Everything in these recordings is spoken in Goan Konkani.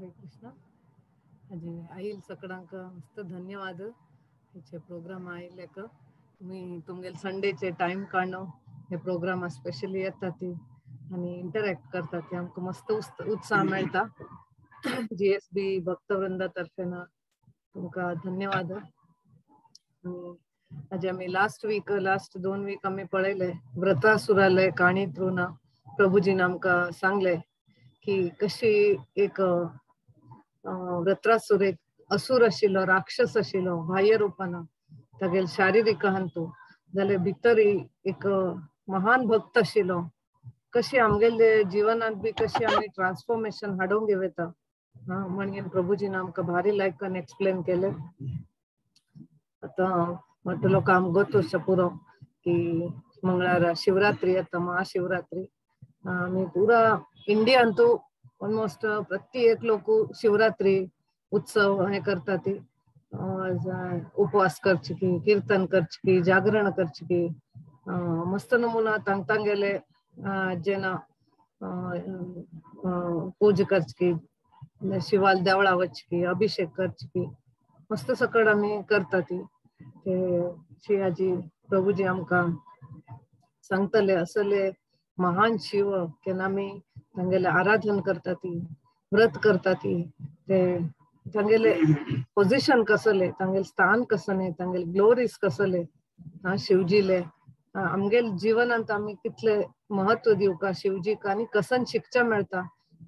हरे कृष्ण. आईल सकडांक मस्त धन्यवाद. हेचे प्रोग्राम आयिल्ल्याक तुमी तुमगेले संडेचे टायम काडून हे प्रोग्राम स्पेशली येता ती आनी इंटरॅक्ट करता ती आमकां मस्त उत्साह मेळटा. जीएसबी भक्तवृंदा तर्फेन तुमकां धन्यवाद. आज आमी लास्ट 2 वीक आमी पळयले व्रतासुराले काणी थ्रून प्रभुजीन आमकां सांगले की कशी एक व्रत्रासुर एक असुर आशिल्लो, राक्षस आशिल्लो बाह्य रूपान, तागेले शारिरीक हंतू जाल्यार भितर एक महान भक्त आशिल्लो. कशी आमगेले जिवनांत बी कशी आमी ट्रान्सफॉर्मेशन हाडूंक घेवता म्हणून प्रभुजीन आमकां भारी लायकान एक्सप्लेन केले. आतां म्हटलो लोकांक गोत पुरो की मंगळारा शिवरात्री येता, महाशिवरात्री. आमी पुरा इंडियांतू ऑलमोस्ट प्रत्येक लोक शिवरात्री उत्सव हे करता ती, उपवास करची की, कीर्तन करची की, जागरण करची की, मस्त नमुना तांग तांगेले जेना पूजा करची की, शिवाल देवळा वचची की, अभिषेक करची की, मस्त सकड आमी करता ती. ते शिवाजी प्रभुजी आमकां सांगतले असले महान शिव केन्ना आमी तांगेले आराधन करता ती, व्रत करता ती, ते तांगेले पोजिशन कसले, तांगेले स्थान कसले, तांगेले ग्लोरीज कसले शिवजीले, आमगेले जिवनांत आमी कितले महत्व दिवका शिवजीक आनी कसन शिकच्या मेळटा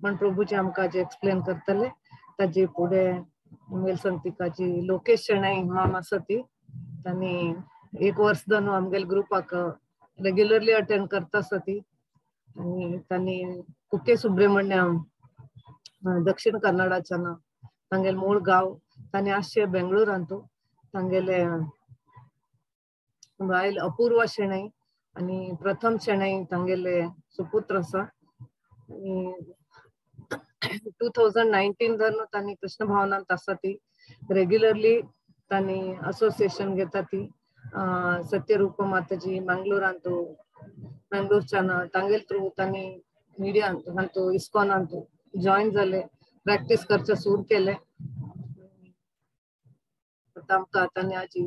म्हण प्रभुजी आमकां जे एक्सप्लेन करतले. ताजे फुडें आमगेले संतिकाजी लोकेश शेणै माम आसा ती, तांणी 1 वर्स दोन आमगेले ग्रुपाक रेग्युलरली अटेंड करता आसा ती. आनी तांणी कुके सुब्रमण्यम दक्षिण कन्नडाच्यान तांगेले मूळ गांव, तांणी आसचे बेंगळुरांतू. तांगेले बायल अपूर्वा शेणै आनी प्रथम शेणै तांगेले सुपुत्र आसा. आनी 2019 धरून तांणी कृष्ण भावनांत आसा ती, रेग्युलरली तांणी असोसिएशन घेता ती. सत्यरूप माताजी मंगळूरांतू, मंगळूरच्यान तांगेले थ्रू तांणी मिडिया हांतू इस्कॉनांतू जॉईन जाले, प्रॅक्टीस करचे सुरू केले. आमकां तांणी आजी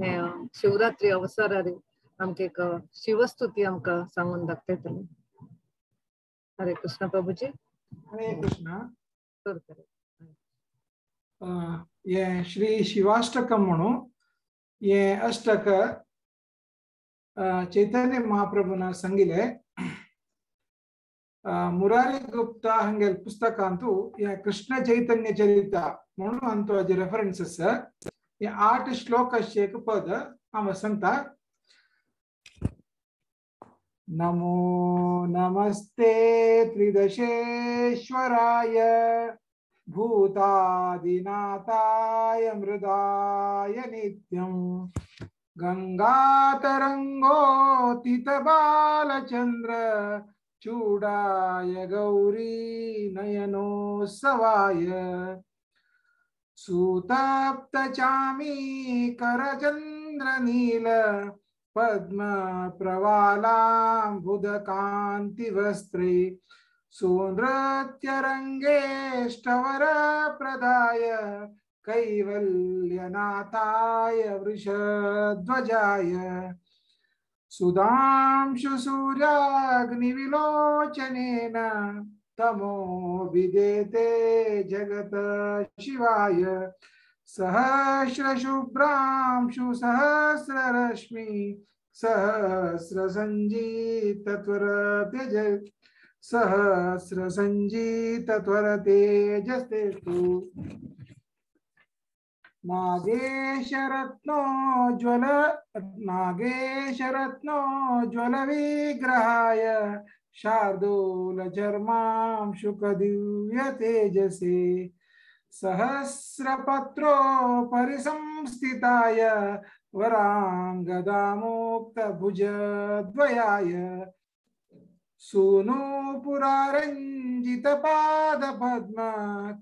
हे शिवरात्री अवसरार आमकां एक शिवस्तुती आमकां सांगून दाखयतले. हरे कृष्ण प्रभुजी. हरे कृष्ण. हे श्री शिवाष्टकम म्हणून हे अष्टक चैतन्य महाप्रभुನ सांगिले. मुरारी गुप्ता हंगेल पुस्तकांतू कृष्ण चैतन्य चरित म्हणून अंतु अजे रेफरेन्सेस 8 श्लोक एक पद हांव सांगता. नमो नमस्ते त्रिदशेश्वराय भूतादिनाथाय मृदाय नित्यं गंगातरंगोतितबालचंद्र चूडाय गौरी नयनोत्सवाय सुतप्तचामी करचंद्रनील पद्म प्रवालांबुदकांतिवस्त्रे सुनृत्यरंगेष्टवरप्रदाय कैवल्यनाथाय वृषध्वजाय सुधांशु सूर्याग्निविलोचनेन तमो विदेते जगत शिवाय सहस्रशुभ्रांशु सहस्ररश्मि सहस्रसंजीतत्वरतेज सहस्रसंजीतत्वरतेजस्तेस्तु. नागेशरत्नोज्ज्वल विग्रहाय शार्दूलचर्मां शुकदिव्य तेजसे सहस्रपत्रोपरिसंस्थिताय वरांगदामुक्तभुजद्वयाय सूनूपुरारञ्जितपादपद्म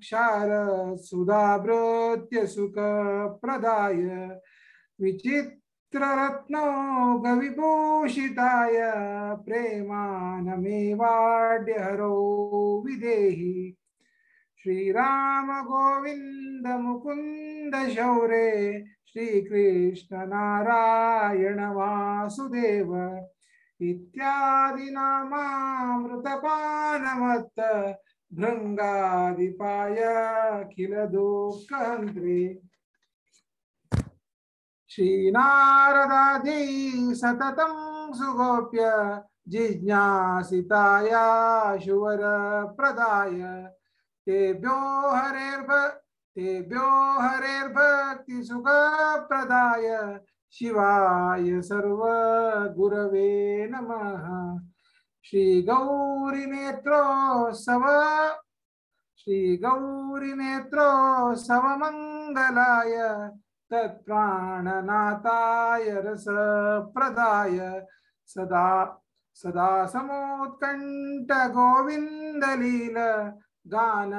क्षारसुधाभृत्य सुखप्रदाय विचित्ररत्नौघविभूषिताय प्रेमानमेवाढ्यहरो विदेहि. श्रीराम गोविंद मुकुंद शौरे श्री कृष्ण नारायण वासुदेव इत्यादि नामामृतपानमत्त भृंगादिपाय अखिल दुःखहन्त्रे। श्रीनारदादि सततं सुगोप्य जिज्ञासिताया शुवरप्रदाय तेभ्यो हरेर्भक्ति सुखप्रदाय शिवाय सर्व गुरवे नमः। श्री गौरी नेत्रोत्सव मंगलाय तत्प्राणनाथाय रसप्रदाय सदा सदा समुत्कंठ गोविंदलील गान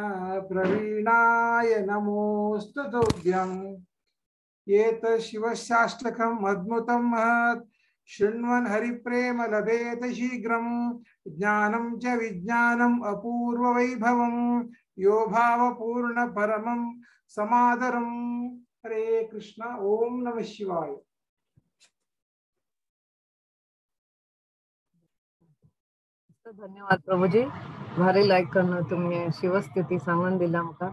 प्रवीणाय नमोस्तु तुभ्यं। एतत् शिवशाष्टकम् अद्भुतं महत् शृण्वन् हरिप्रेम लभेत शीघ्रं ज्ञानं च विज्ञानम् अपूर्ववैभवं यो भावपूर्ण परमं समादरं। हरे कृष्ण। ओम नमः शिवाय। धन्यवाद प्रभुजी, भारी लायक करून तुम्ही शिवस्थिती सांगून दिला आमकां।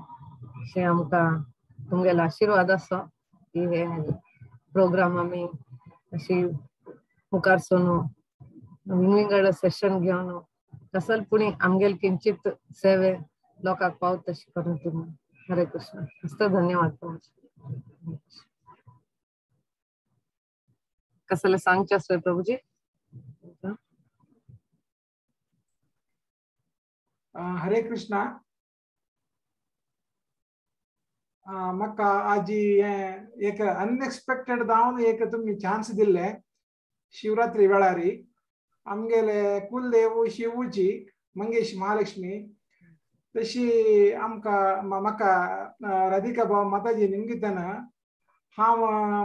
अशें आमकां तुमगेलो आशिर्वाद आसा की हे प्रोग्राम आमी अशी मुखार सरून विंगड सेशन घेवन कसल पुणी आमगेल किंचित सेवे लोकांक पावत तशें करून तुमी। हरे कृष्ण। मस्त धन्यवाद प्रभुजी। कसले सांगचे आसले प्रभुजी? हरे कृष्णा। म्हाका आजी एक अनएक्सपेक्टेड जावन एक तुमी चान्स दिल्ले शिवरात्री वेळारी आमगेले कुलदेव शिवूची मंगेश महालक्ष्मी तशी आमकां म्हाका राधिका भाव माताजी निमगितना हांव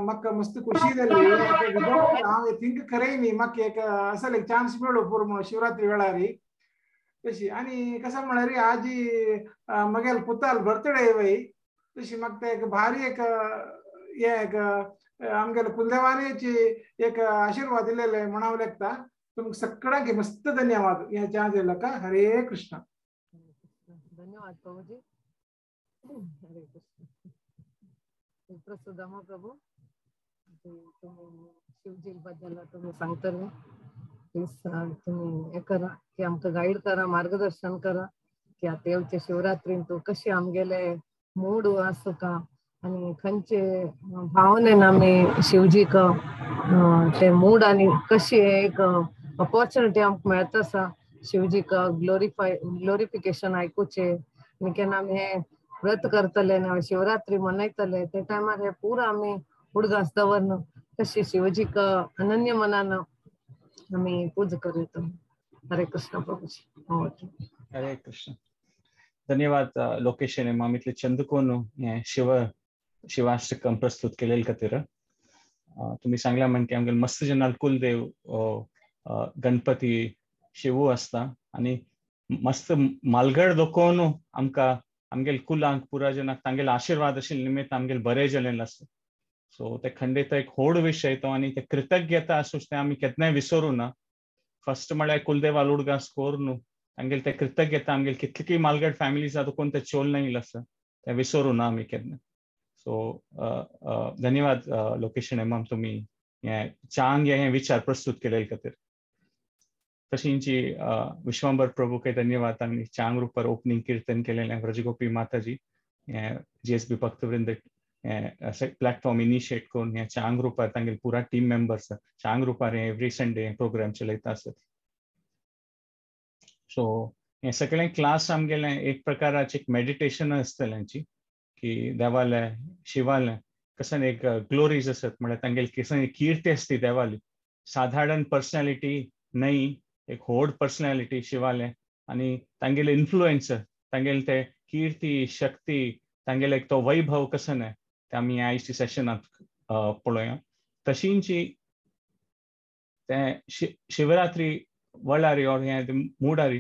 म्हाका मस्त खुशी जाली। हांव थिंक खरें न्ही म्हाका एक असो एक चान्स मेळ्ळो पुरो म्हणून शिवरात्री वेळारी तशी। आनी कसं म्हळ्यार आजी मगेल पुताल बर्थडे वय तशी म्हाका ते एक भारी एक हे एक आमगेले कुलदेवानेची एक आशीर्वाद दिलेले म्हण हांव लेखता। तुमकां सगळ्यांक मस्त धन्यवाद हे चान्स दिलो का। हरे कृष्ण। धन्यवाद प्रभुजी। हरे कृष्ण। प्रसुदामा प्रभू, तुम्ही शिवजी बद्दल तुम्ही सांगतले, प्लीज तुम्ही हे करा की आमकां गायड करा, मार्गदर्शन करा की आतां येवचे शिवरात्रीन तूं कशें आमगेले मूड आसूं का आनी खंयचे भावनेन आमी शिवजीक ते मूड आनी कशी एक ऑपॉर्च्युनिटी आमकां मेळता आसा शिवजीक ग्लोरिफिकेशन आयकुचें आनी केन्ना आमी हें व्रत करतले ना शिवरात्री मनयतले ते टायमार हे पुरा आमी उडगास दवरन कशी शिवजीक अनन्य मनान आमी पूजा करूं। हरे कृष्ण प्रभुजी। हरे कृष्ण। धन्यवाद लोकेशन मामितले चंदकोन हे शिवाष्टकम प्रस्तुत केलेल खातीर। तुम्ही सांगला म्हण की आमगेले मस्त जनाल कुलदेव गणपती शिवू आसता आनी मस्त मालगड दोकोन आमकां आमगेले कुलांक पुरा जनाक तांगेले आशिर्वाद आशिल्ले निमित्त आमगेले बरें जालें आसता। सो ते खंडीत एक व्हड विशय तो आनी ते कृतज्ञता आसूच ते आमी केन्नाय विसरूं ना। फर्स्ट म्हळ्यार कुलदेवा उडगास करून तांगेले ते कृतज्ञता आमगेले कितली मालगड फॅमिलीज आसा कोण ते चोल नाही आसता ते विसरूं ना आमी केन्ना। सो धन्यवाद लोकेशन एमाम तुमी हे चांग हे विचार प्रस्तुत केले खातीर। तशींची विश्वंबर प्रभू के धन्यवाद आमी चांग रुपार ओपनिंग कीर्तन केलेलें व्रजगोपी माताजी GSB भक्तवृंद प्लॅटफॉर्म इनिशिएट करून हे चांग रुपार तांगेले पुरा टीम मेंबर्स चांग रुपार हे एवरी संडे प्रोग्राम चलयता आसत। सो हे सगळें क्लास आमगेलें एक प्रकाराचें एक मेडिटेशन आसतलें हांची की देवालें शिवालें कसन एक ग्लोरीज आसत म्हळ्यार तांगेली कसन एक कीर्ती आसती देवाली, साधारण पर्सनॅलिटी न्हय, एक व्हड पर्सनॅलिटी शिवालें आनी तांगेले इन्फ्लुएन्स तांगेले ते कीर्ती शक्ती तांगेले एक तो वैभव कसन ते आमी आयच्या सेशनांत पळोवया। तशींची ते शिवरात्री वळारी ऑर हे मुडारी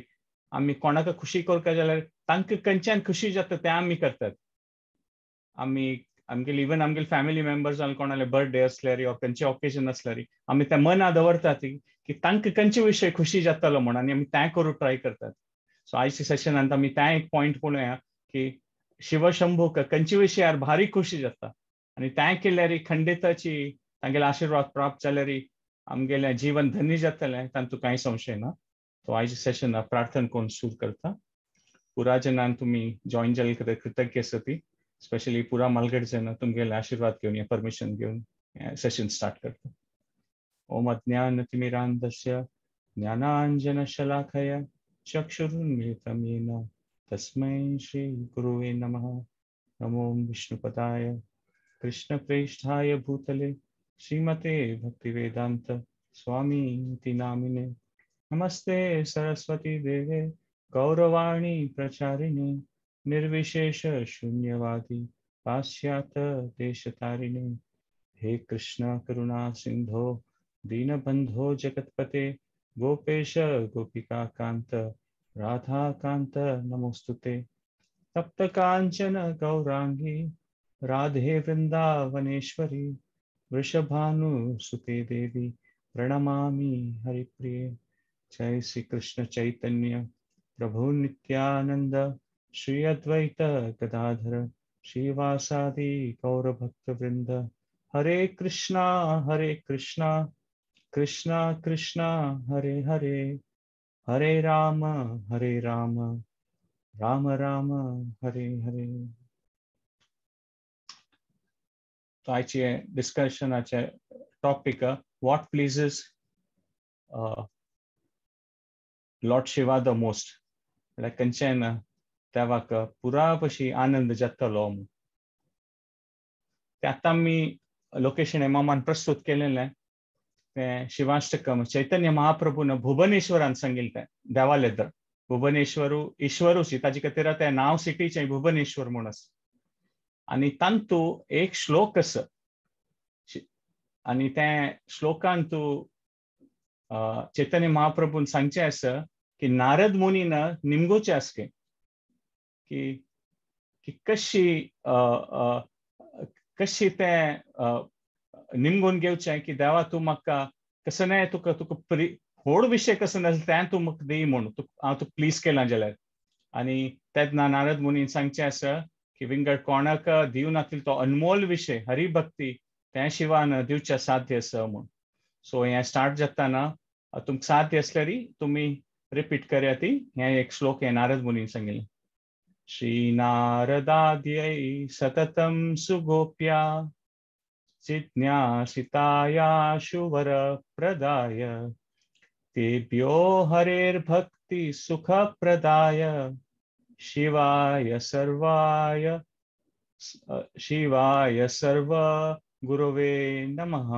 आमी कोणाक खुशी करता जाल्यार तांकां खंयच्यान खुशी जाता तें आमी करतात. आमी आमगेले इवन आमगेले फॅमिली मेंबर्स कोणाले बर्थडे असल्यार वा खंयचे ऑकेजन असल्यार आमी त्या मना दवरतात की तांकां खंयचे विशय खुशी जातलो म्हूण, आनी आमी तें करूं ट्राय करतात. सो आयच्या सेशनांत आमी तें एक पॉयंट पळोवया की शिवशंभूक खंयचे विशयार भारी खुशी जाता आनी तें केल्यार खंडिताची तांगेले आशिर्वाद प्राप्त जाल्यार आमगेलें जीवन धन्य जातलें, तातूंत कांय संशय ना. सो आयच्या सेशनाक प्रार्थना करून सुरू करता. पुरा जनान तुमी जॉईन जाल्ले खातीर कृतज्ञ आसा. स्पेशली पुरा मालगड जन तुमगेले आशिर्वाद घेवन या परमिशन घेवन सेशन स्टार्ट करता. ओम अज्ञानतिमिरान्धस्य ज्ञानाञ्जनशलाकया चक्षुरुन्मीलितं येन तस्मै श्री गुरुवे नमः. नमो विष्णुपदाय कृष्णप्रेष्ठाय भूतले श्रीमते भक्तिवेदांत स्वामी इति नामिने. नमस्ते सरस्वती देवे गौरवाणी प्रचारिणे निर्विशेष शून्यवादी पाश्चात्य देशतारिणे. हे कृष्ण करुणा सिंधो दीनबंधो जगत्पते गोपेश गोपिका कांत राधा कांत नमोस्तुते. तप्त कांचन गौरांगी राधे वृंदावनेश्वरी वृषभानुसुते देवी प्रणमामि हरिप्रिये. जय श्री कृष्ण चैतन्य प्रभु नित्यानंद श्री अद्वैत गदाधर श्रीवासादि गौरभक्त वृंद. हरे कृष्णा कृष्णा कृष्णा हरे हरे, हरे राम राम राम हरे हरे. तो आयचे डिस्कशनाचे topic what pleases lord Shiva the most, म्हळ्यार खंयच्यान देवाक पुरा पशी आनंद जातलो. ते आतां आमी लोकेशन मामान प्रस्तुत केलेलें तें शिवाष्टकम चैतन्य महाप्रभून भुवनेश्वरान सांगिल्लें तें देवालें. तर भुवनेश्वरू ईश्वरूच ताजे खातीर तें नांव सिटीचें भुवनेश्वर म्हूण आसा. आनी तांतू एक श्लोक आसा आनी तें श्लोकान तूं चैतन्य महाप्रभून सांगचें आसा की नारद मुनीन निमगोचें आसा की की कशी कशी तें निमगून घेवचें की देवा तूं म्हाका कसो नाय तुका तुका व्हड विशय कसो नासलो तें तूं म्हाका दी म्हूण हांव तुका प्लीज केलां जाल्यार. आनी तेन्ना नारद मुनीन सांगचें आसा की विंगड कोणाक दिवनातील तो अनमोल विशय हरिभक्ती तें शिवान दिवचें साध्य आसा म्हूण. सो हें स्टार्ट जाताना तुमकां साध्य आसल्यार तुमी रिपीट करया ती हें एक श्लोक हें नारद मुनीन सांगिल्लें. श्री नारदाद्यै सततं सुगोप्या जिज्ञासितायाशु वरप्रदाय तेभ्यो हरेर्भक्ति सुखप्रदाय शिवाय सर्वाय शिवाय सर्व गुरवे नमः.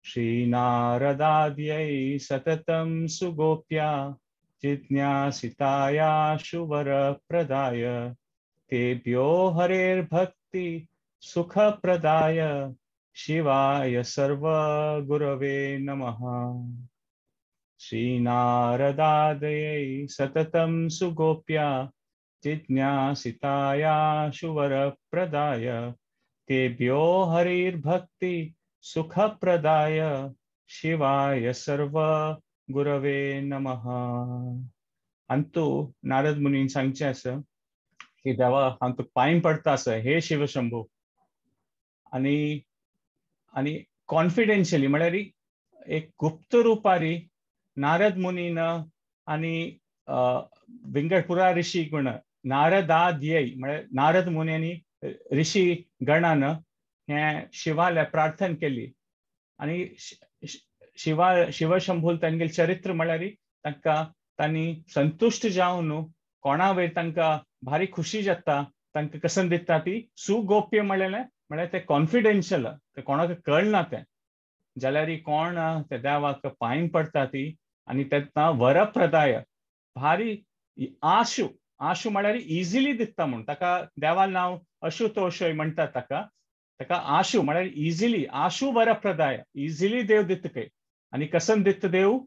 श्री नारदाद्यै सततं सुगोप्या जिज्ञासितायाशु वरप्रदाय तेभ्यो हरेर्भक्ति सुखप्रदाय शिवाय सर्व गुरवे नमः. श्री नारदादयै सततं सुगोप्या जिज्ञासितायाशु वरप्रदाय तेभ्यो हरिर्भक्ति सुखप्रदाय शिवाय सर्व गुरवे नमः. अंतु नारद मुनीन सांगचें आसा की देवा हांव तुका पांय पडटा आसा हे शिवशंभू. आनी आनी कॉन्फिडेन्शियली म्हळ्यार एक गुप्त रुपारी नारद मुनीन आनी विंगड पुरा ऋषी गण नारदाद्यै म्हळ्यार नारद मुनी आनी ऋषी गणान हें शिवाल्या प्रार्थना केली. आनी शिवा शिवशंभूल तांगेलें चरित्र म्हळ्यार तांकां तांणी संतुश्ट जावन कोणा वयर तांकां भारी खुशी जाता तांकां कसन दिता ती सुगोप्य म्हणलें म्हळ्यार तें कॉन्फिडेन्शियल तें कोणाक कळना तें जाल्यार कोण ते देवाक पांय पडटा ती आनी तेन्ना वरप्रदाय भारी आशु आशु म्हळ्यार इजिली दिता म्हूण ताका देवा नांव अशुतोषय म्हणटा ताका ताका आशु म्हळ्यार इजिली आशु वरप्रदाय इजिली देव दिता खंय. आनी कसन दिता देव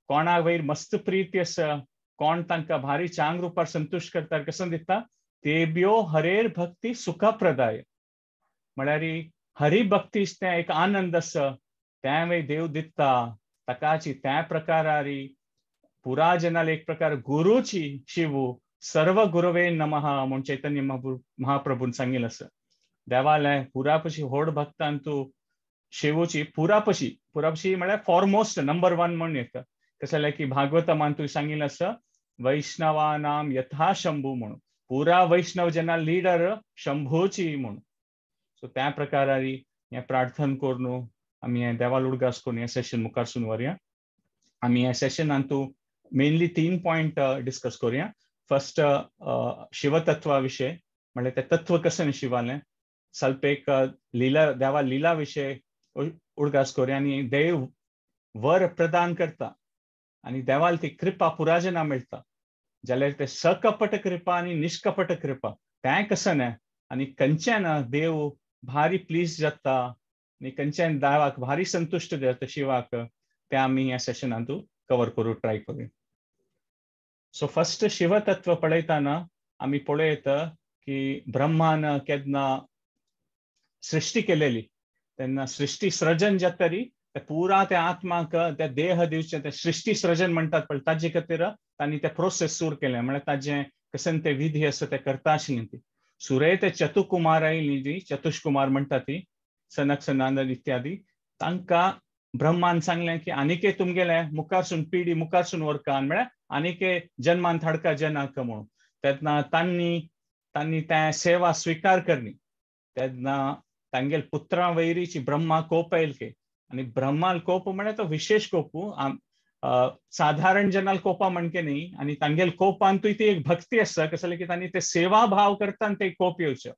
कोणा वयर मस्त प्रीती आसा, कोण तांकां भारी चांग रुपार संतुश्ट करता, कसो दिता तेब्यो हरेर भक्ती सुखप्रदाय. म्हळ्यार हरी भक्ती तें एक आनंद आसा, तें वय देव दिता ताकाची. त्या प्रकारारी पुरा जनाल एक प्रकार गुरुची शिवू सर्व गुरुवे नमः म्हूण चैतन्य महाप्रभून सांगिल्लें आसा. देवालें पुरापशी व्हड भक्तांतू शिवूची पुरापशी, पुरापशी म्हळ्यार फॉरमोस्ट नंबर 1 म्हूण येता. कशें जाल्यार की भागवतमान सांगिल्लें आसा वैष्णवानाम यथा शंभू म्हणून, पुरा वैष्णव जना लिडर शंभूची म्हणून. सो त्या प्रकारारी हें प्रार्थन करून आमी हें देवा उडगास करून हें सेशन मुखारसून व्हरया. आमी ह्या सेशनांतू मेनली 3 पॉयंट डिस्कस करूया. फर्स्ट शिवतत्वा विशय, म्हळ्यार तें तत्व कशें शिवालें, ಸ್ವಲ್ಪ एक लीला देवा लीला विशय उडगास करूया. आनी देव वर प्रदान करता आनी देवाल ती कृपा पुराजना मेळटा, जाल्यार ते सकपट कृपा आनी निष्कपट कृपा तें कसं न्हय. आनी खंयच्यान देव भारी प्लीज जाता आनी खंयच्यान देवाक भारी संतुश्ट जाता शिवाक, तें आमी ह्या सेशनांतू कवर करूं ट्राय करूया. सो फर्स्ट शिवतत्व पळयतना आमी पळयता की ब्रह्मान केन्ना सृष्टी केलेली तेन्ना सृष्टी सृजन जातरी ते पुरा त्या आत्माक त्या देह दिवचें ते सृष्टी सृजन म्हणटात पळय, ताजे खातीर तांणी ते प्रोसेस सुरू केलें. म्हळ्यार ताजें कशें ते विधी आसा ते करता आशिल्ली ती. सुरय ते चतुकुमार आयली जी चतुष्कुमार म्हणटा ती, सनक सनानंद इत्यादी, तांकां ब्रह्मान सांगलें की आनीके तुमगेले मुखारसून पिढी मुखारसून व्हरकान, म्हळ्यार आनीके जन्मान धाडका जनाक म्हणून. तेन्ना तांणी तांणी त्या सेवा स्विकार करणी. तेन्ना तांगेल पुत्रां वैरीची ब्रह्मा कोप आयल के, आनी ब्रह्माल कोप म्हळ्यार तो विशेष कोपू, साधारण जनाल कोपा म्हणके न्ही. आनी तांगेल कोपांतूय ती एक भक्ती आसता, कसले की तांणी ते सेवा भाव करता ते कोप येवचो.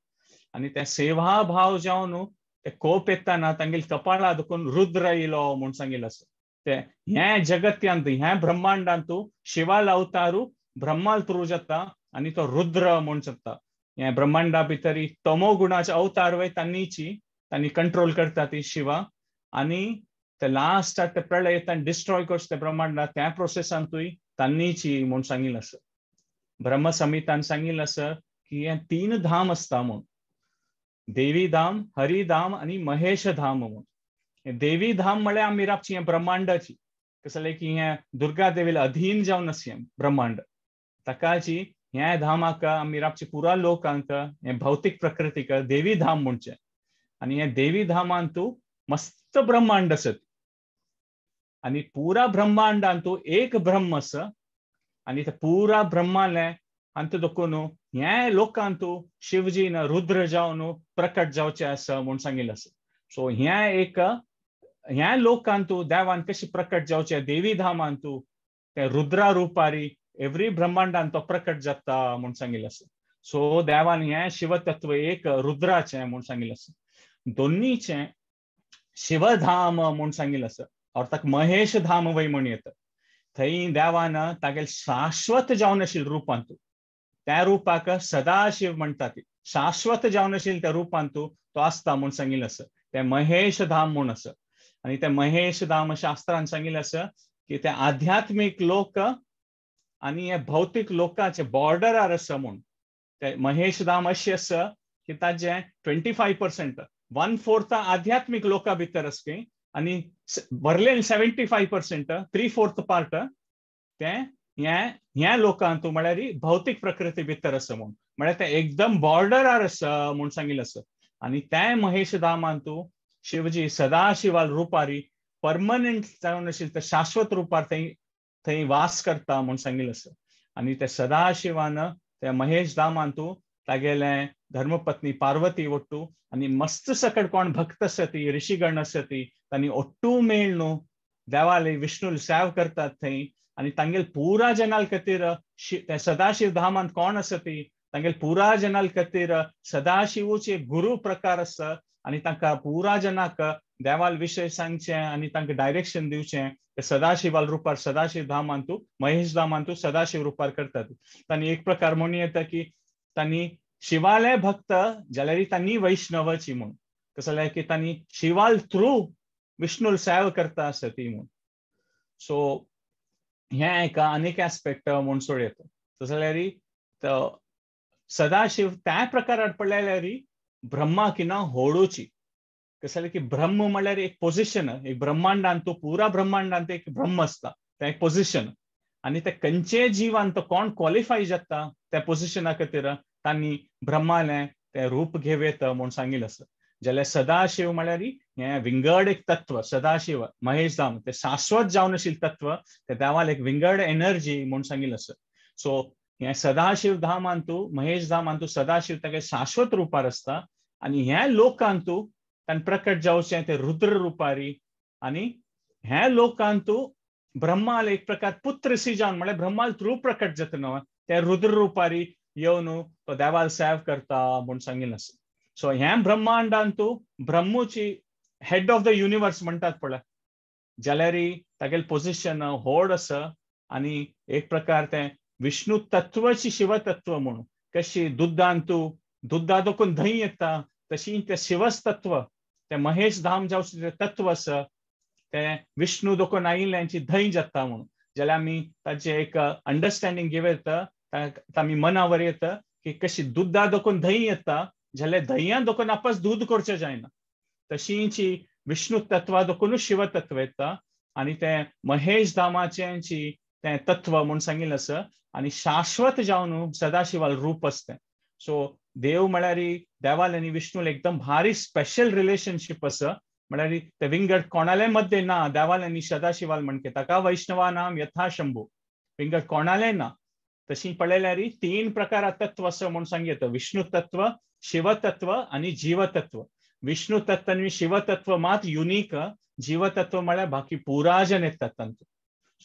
आनी ते सेवा भाव जावन ते कोप येताना तांगेल कपाळा दुखून रुद्र येयलो म्हूण सांगिल्लें आसा. ते हें जगत्यांत हें ब्रह्मांडांतू शिवाल अवतारू ब्रह्माल थ्रू जाता आनी तो रुद्र म्हूण जाता. हें ब्रह्मांडा भितरी तमो गुणाचे अवतार वय तांणीची तांणी कंट्रोल करता ती शिवा. आनी ते लास्टाक ते प्रलय येता डिस्ट्रॉय करता ते ब्रह्मांडा, त्या प्रोसेसांतूय तांणीची म्हूण सांगिल्लें आसा. ब्रह्मसंहितान सांगिल्लें आसा की हें 3 धाम आसता म्हूण, देवी धाम, हरिधाम आनी महेश धाम म्हूण. देवी धाम म्हळ्यार आमी राबची हें ब्रह्मांडाची, कसलें की हें दुर्गा देवीला अधीन जावन आसा हें ब्रह्मांड, ताकाची ह्या धामाक आमी राबची पुरा लोकांक हें भौतीक प्रकृतीक देवी धाम म्हणचें. आनी हें देवी धामांतू मस्त ब्रह्मांड आसत आनी पुरा ब्रह्मांडांतू एक ब्रह्म आसा आनी ते पुरा ब्रह्मालें आनी देखून ह्या लोकांतू शिवजीन रुद्र जावन प्रकट जावचें आसा म्हूण सांगिल्लें आसा. सो ह्या एक ह्या लोकांतू देवान कशें प्रकट जावचें देवी धामांतू ते रुद्रा रुपारी एवरी ब्रह्मांडान तो प्रकट जाता म्हूण सांगिल्लें आसा. सो देवान हें शिवतत्व एक रुद्राचें म्हूण सांगिल्लें आसा. दोन्नीचें शिवधाम म्हूण सांगिल्लें आसा, अर्थात महेश धाम वय म्हूण येता. थंय देवान तागेल शाश्वत जावन आशिल्ल्या रुपांतू त्या रुपाक सदाशिव म्हणटा ती, शाश्वत जावन आशिल्ल्या त्या रुपांतू तो आसता म्हूण सांगिल्लें आसा. तें महेश धाम म्हूण आसा. आनी तें महेश धाम शास्त्रान सांगिल्लें आसा की ते आध्यात्मीक लोक आनी हे भौतीक लोकांचे बॉर्डरार आसा म्हूण. ते महेश धाम अशें आसा की ताजें 25% 1/4 आध्यात्मीक लोकां भितर आसपी आनी भरलें 75% 3/4 पार्ट तें ह्या लोकांतू म्हळ्यार भौतीक प्रकृती भितर आसा म्हूण, म्हळ्यार तें एकदम बॉर्डरार आसा म्हूण सांगिल्लें आसा. आनी तें महेश धामांतू शिवजी सदाशिवाल रुपारी परमनंट जावन आशिल्ले ते शाश्वत रुपार थंय थंय वास करता म्हूण सांगिल्लें आसा. आनी ते सदाशिवान त्या महेश धामांतू तागेलें धर्मपत्नी पार्वती ಒಟ್ಟು आनी मस्त सकट कोण भक्त आसती ऋषीगण आसती तांणी ಒಟ್ಟು मेळ न्हू देवाले विष्णू सेव करतात थंय. आनी तांगेल पुरा जनाल खातीर सदाशिव धामांत कोण आसती तांगेल पुरा जनाल खातीर सदाशिवूचे गुरु प्रकार आसा आनी तांकां पुरा जनाक देवाल विशय सांगचें आनी तांकां डायरेक्शन दिवचें ते सदाशिवाल रुपार सदाशिव धामांतू महेश धामांतू सदाशिव रुपार करतात. तांणी एक प्रकार म्हणून येता की तांणी शिवाले भक्त जाल्यार तांणी वैष्णवाची म्हूण, कसं जाल्यार की तांणी शिवाल थ्रू विष्णूल सेव करता आसा ती म्हूण. सो हें एका आनीक एस्पेक्ट म्हूण सोड येता. तशें जाल्यार सदाशिव त्या प्रकारात पडले जाल्यार ब्रह्मा किना होडूची. कशें जाल्यार की ब्रह्म म्हणल्यार एक पोजिशन, एक ब्रह्मांडान तो पुरा ब्रह्मांडान एक ब्रह्म आसता, तें एक पोजिशन. आनी ते खंयचे जिवान तो कोण क्वॉलिफाय जाता त्या पोजिशना खातीर तांणी ब्रह्मालें तें रूप घेवं म्हूण सांगिल्लें आसा. जाल्यार सदाशिव म्हळ्यार हें विंगड एक तत्व, सदाशिव महेश धाम तें शाश्वत जावन आशिल्लें तत्व, तें देवाल एक विंगड एनर्जी म्हूण सांगिल्लें आसा. सो हें सदाशिव धामांतू महेश धामांतू सदाशिव तागे शाश्वत रुपार आसता आनी ह्या लोकांतू ताणें प्रकट जावचें तें रुद्र रुपारी. आनी ह्या लोकांतू ब्रह्माल एक प्रकार पुत्र सी जावन म्हळ्यार ब्रह्माल थ्रू प्रकट जाता न्हू, ते रुद्र रुपारी येवन तो देवाल सेव करता म्हूण सांगिल्लें आसा. सो ह्या ब्रह्मांडांतू ब्रह्मूची हेड ऑफ the universe म्हणटात पळय, जाल्यार तागेलें पोजिशन व्हड आसा. आनी एक प्रकार तें विष्णु तत्वाची शिवतत्व म्हणून कशी दुद्दांतू दुद्दा दोकून धंय येता तशी तें शिवस्तत्व तें महेश धाम जावचें तें तत्व आसा तें विष्णु दोकून आयिल्ल्यांची धंय जाता म्हणून. जाल्यार आमी ताचें एक अंडरस्टँडींग घेवं येता, आमी मनावर येता की कशी दुद्दा दोकून धंय येता जाल्यार धंया दोकून आपस दूद करचें जायना, तशींची विष्णु तत्वा दोकूनच शिवतत्व येता. आनी तें महेश धामाचें तें तत्व म्हूण सांगिल्लें आसा. आनी शाश्वत जावन सदाशिवाल रूप आसता. सो देव म्हळ्यार देवाल आनी विष्णूल एकदम भारी स्पेशल रिलेशनशीप आसा. म्हळ्यार ते विंगड कोणाले मध्य ना देवाल आनी सदाशिवाल म्हणके ताका वैष्णवा नाम यथा शंभू, विंगड कोणाले ना. तशी पळयल्यार तीन प्रकार तत्व आसा म्हूण सांगता, विष्णु तत्व, शिवतत्व आनी जीवतत्व. विष्णु तत्व आनी शिवतत्व मात युनीक, जीवतत्व म्हळ्यार बाकी पुराजन येतात तांतूं.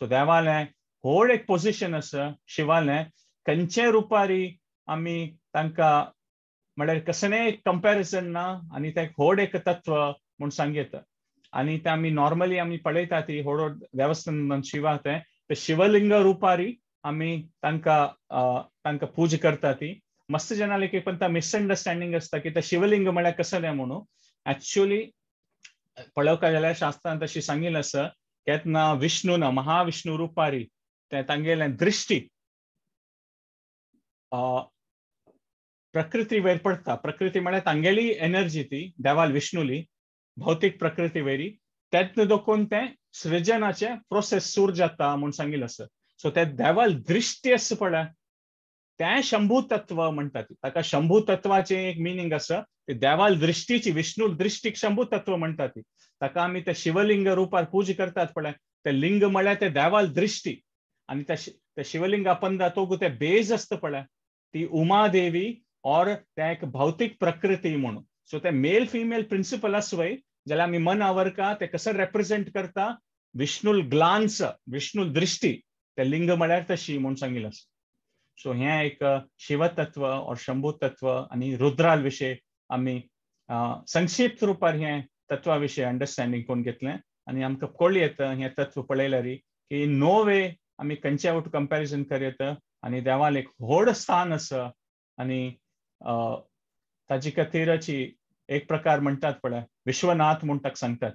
सो देवालें व्हड एक पोजिशन आसा शिवालें, खंयचे रुपारी आमी तांकां म्हळ्यार कसलें कंपॅरिजन ना. आनी तें व्हड एक तत्व म्हूण सांगता. आनी तें आमी नॉर्मली आमी पळयता ती व्हड व्हड देवस्थान शिवा तें शिवलिंग रुपारी आमी तांकां तांकां पूजा करता. ती मस्त जनाले एक पण मिसअंडरस्टँडींग आसता की तें शिवलिंग म्हळ्यार कसलें म्हणून. एक्चुअली पळोवपाक जाल्यार शास्त्रान तशी सांगिल्लें आसा केन्ना विष्णू ना महाविष्णू रुपारी तें तांगेलें दृश्टी प्रकृती वयर पडटा. प्रकृती म्हळ्यार तांगेली एनर्जी ती देवाल विष्णुली भौतीक प्रकृती वयरी, तेन्ना दोकून तें सृजनाचें प्रोसेस सूर जाता म्हूण सांगिल्लें आसा. सो तें देवाल दृश्टी आसा पळय तें शंभू तत्व म्हणटात. ताका शंभू तत्वाचें एक मिनींग आसा, ते देवाल दृश्टीची विष्णू दृश्टीक शंभू तत्व म्हणटात. ताका आमी ते शिवलिंग रुपार पूजा करतात पळय, तें लिंग म्हळ्यार तें देवाल दृश्टी. आनी त्या शिवलिंगा पंदा तो ते बेज आसता पळय ती उमादेवी और तें एक भौतीक प्रकृती म्हणून. सो ते मेल फिमेल प्रिंसिपल आसा वय, जाल्यार आमी मनावर का ते कसं रेप्रेझेंट करता विष्णूल ग्लान्स, विष्णू दृश्टी, ते लिंग म्हळ्यार तशी म्हूण सांगिल्लें आसा. सो हें एक शिवतत्व और शंभू तत्व आनी रुद्राल विशय आमी संक्षिप्त रुपार हें तत्वा विशय अंडरस्टँडींग करून घेतलें. आनी आमकां कळ्ळें येता हें तत्व पळयल्यार की नो वे आमी खंयच्या वट कंपॅरिजन करूं येता. आनी देवाल एक व्हड स्थान आसा आनी ताजे खातीरची एक प्रकार म्हणटात पळय विश्वनाथ म्हूण ताका सांगतात.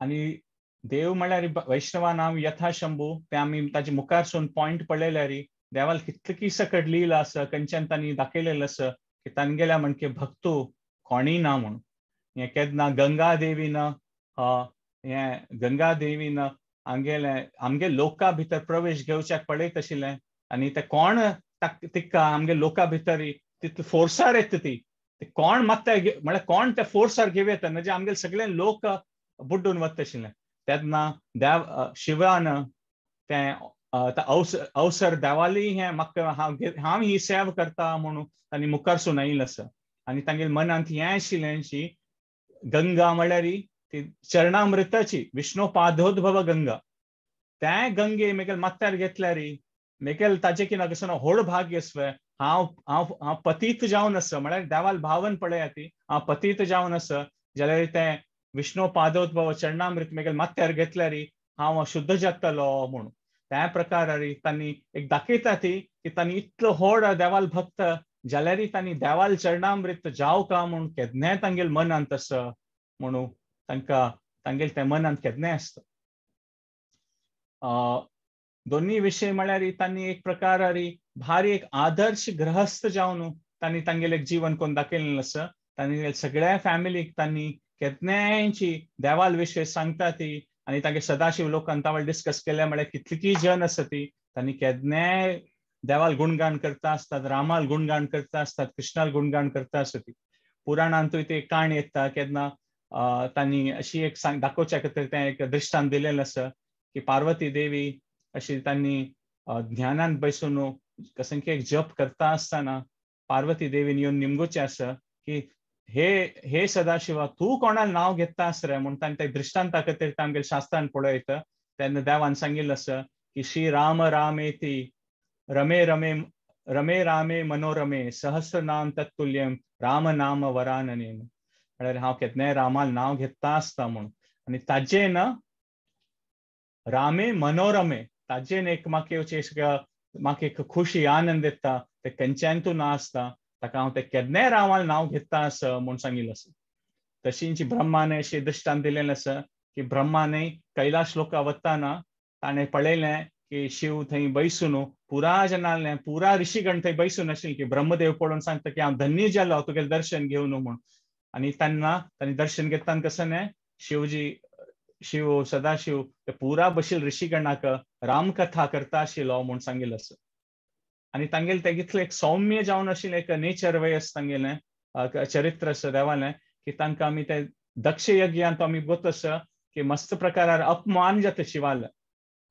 आनी देव म्हळ्यार वैष्णवा नाम यथा शंभू ते आमी ताजे मुखारसून पॉयंट पळयल्यार देवाल कितली सकट लिहिलां आसा, खंयच्यान तांणी दाखयलेलें आसा की तांगेल्या म्हणके भक्तू कोणी ना म्हणून. हें केन्ना गंगा देवीन हें गंगा देवीन आमगेले आमगे लोका भितर प्रवेश घेवच्याक पळयत आशिल्लें. आनी ते कोण तिका आमगे लोका भितर तितले फोर्सार येता ती कोण मागता म्हळ्यार कोण त्या फोर्सार घेवं येता म्हणजे आमगेले सगळे लोक बुड्डून वता आशिल्लें. तेन्ना देव शिवान तें अवसर देवाली हें म्हाका हांव ही सेवा करता म्हणून तांणी मुखारसून आयिल्लें आसा. आनी तांगेले मनांत हें आशिल्लें शी गंगा म्हळ्यार ती चरणामृताची विष्णु पादोद्भव गंगा, त्या गंगे मेगेल माथ्यार घेतल्यार मेगेल ताजे की ना व्हड भाग्य आसलें. हांव हांव हांव पतीत जावन आसा म्हळ्यार देवाल भावन पळया ती हांव पतीत जावन आसा जाल्यार तें विष्णु पादोद्भव चरणामृत मेगेल माथ्यार घेतल्यार हांव शुद्ध जातलो म्हणून. त्या प्रकारार तांणी एक दाखयता ती की तांणी इतलो व्हड देवाल भक्त जाल्यार तांणी देवाल चरणामृत जावं का म्हूण केन्नाय तांगेल मनांत आसा म्हणून तांकां तांगेल त्या मनांत केन्नाय आसता. दोन्ही विशय म्हळ्यार तांणी एक प्रकारारी भारी एक आदर्श गृहस्थ जावन तांणी तांगेलें जीवन कोण दाखयलें आसा. तांणी सगळ्या फॅमिलीक तांणी केदनायची देवाल विशय सांगता ती आनी तांगे सदाशिव लोकान तावळ डिस्कस केल्या म्हळ्यार कितलीं जन आसा ती तांणी केदनाय देवाल गुणगान करता आसतात, रामाल गुणगान करता आसतात, कृष्णाल गुणगान करता आसता ती. पुराणांतूय ते काणी येता केन्ना तांणी अशी एक सांग दाखोवच्या खातीर तें एक दृश्टांत दिलेलें आसा की पार्वती देवी अशी तांणी ज्ञानान बसून कसं की एक जप करता आसतना पार्वती देवीन येवन निमगुचें आसा की हे हे सदाशिवा तूं कोणाक नांव घेता आस रे म्हूण तांणी ते दृश्टांता खातीर आमगेल्या शास्त्रान पळयता. तेन्ना देवान सांगिल्लें आसा की श्री राम रामेती रमे रमे रमे रामे मनोरमे सहस्रनाम तत्तुल्यम राम नाम वराननेन. म्हळ्यार हांव केन्नाय रामाल नांव घेता आसता म्हूण आनी ताजें ना रामे मनोरमे ताजेन एक म्हाका येवचें म्हाका एक खुशी आनंद येता ते खंयच्यान तूं ना आसता ताका हांव ते केन्नाय रामाल नांव घेता आसा म्हूण सांगिल्लें आसा. तशींच ब्रह्माने अशें दृश्टांत दिलेलें आसा की ब्रह्माने कैलाश लोका वताना ताणें पळयलें की शिव थंय बैसून पुरा जनालें पुरा ऋषीगण थंय बैसून आशिल्लें की ब्रह्मदेव पळोवन सांगता की हांव धन्य जालो तुगेलें दर्शन घेवन म्हूण. आनी तेन्ना तांणी दर्शन घेतना कसं न्हय शिवजी शिव सदाशिव ते पुरा बशील ऋषीगणाक रामकथा करता आशिल्लो म्हूण सांगिल्लें आसा. आनी तांगेलें तें इतलें एक सौम्य जावन आशिल्लें एक नेचर वे आसा तांगेलें चरित्र आसा देवालें की तांकां आमी ते दक्ष यज्ञांत आमी गोत आसा की मस्त प्रकारार अपमान जाता शिवाल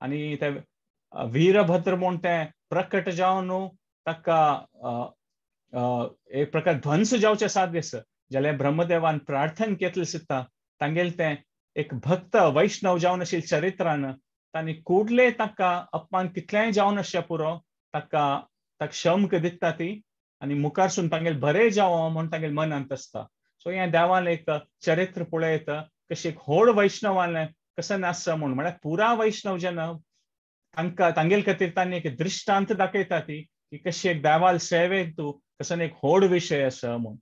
आनी ते वीरभद्र म्हूण तें प्रकट जावन ताका एक प्रकार ध्वंस जावचें साध्य आसा. जाल्यार ब्रह्मदेवान प्रार्थना केतलें सुद्दां तांगेलें तें एक भक्त वैष्णव जावन आशिल्लें चरित्रान तांणी कुडले ताका अपमान कितलेंय जावन आसचें पुरो ताका ताका क्षमक दिता ती आनी मुखारसून तांगेलें बरें जावं म्हूण तांगेलें मनांत आसता. सो हें देवालें एक चरित्र पळयता कशें एक व्हड वैष्णवालें कशें नासता म्हूण म्हळ्यार पुरा वैष्णव जेन्ना तांकां तांगेले खातीर तांणी एक दृश्टांत दाखयता ती की कशी एक देवाल सेवेंत तूं कसो एक व्हड विशय आसा म्हूण.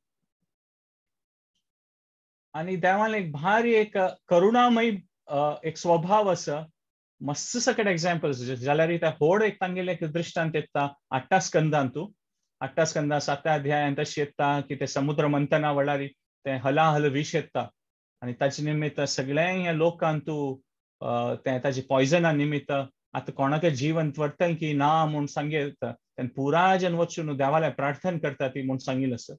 आनी देवान एक भारी एक करुणामय एक स्वभाव आसा. मस्त सकट एग्जाम्पल्स जाल्यार त्या व्हड एक तांगेलें एक दृश्टांत येता आठ्ठा स्कंदांतू. आठ्ठा स्कंदा सात्या अध्यायांत अशें येता की ते समुद्र मंथना वेळार तें हलाहल विश येता आनी ताचे निमित्त सगळ्या ह्या लोकांतू तें ताजे पॉयजना निमित्त आतां कोणाक जिवंत वरतलें की ना म्हूण सांगता तेन्ना पुरा जन वचून देवाल्या प्रार्थना करता ती म्हूण सांगिल्लें आसा.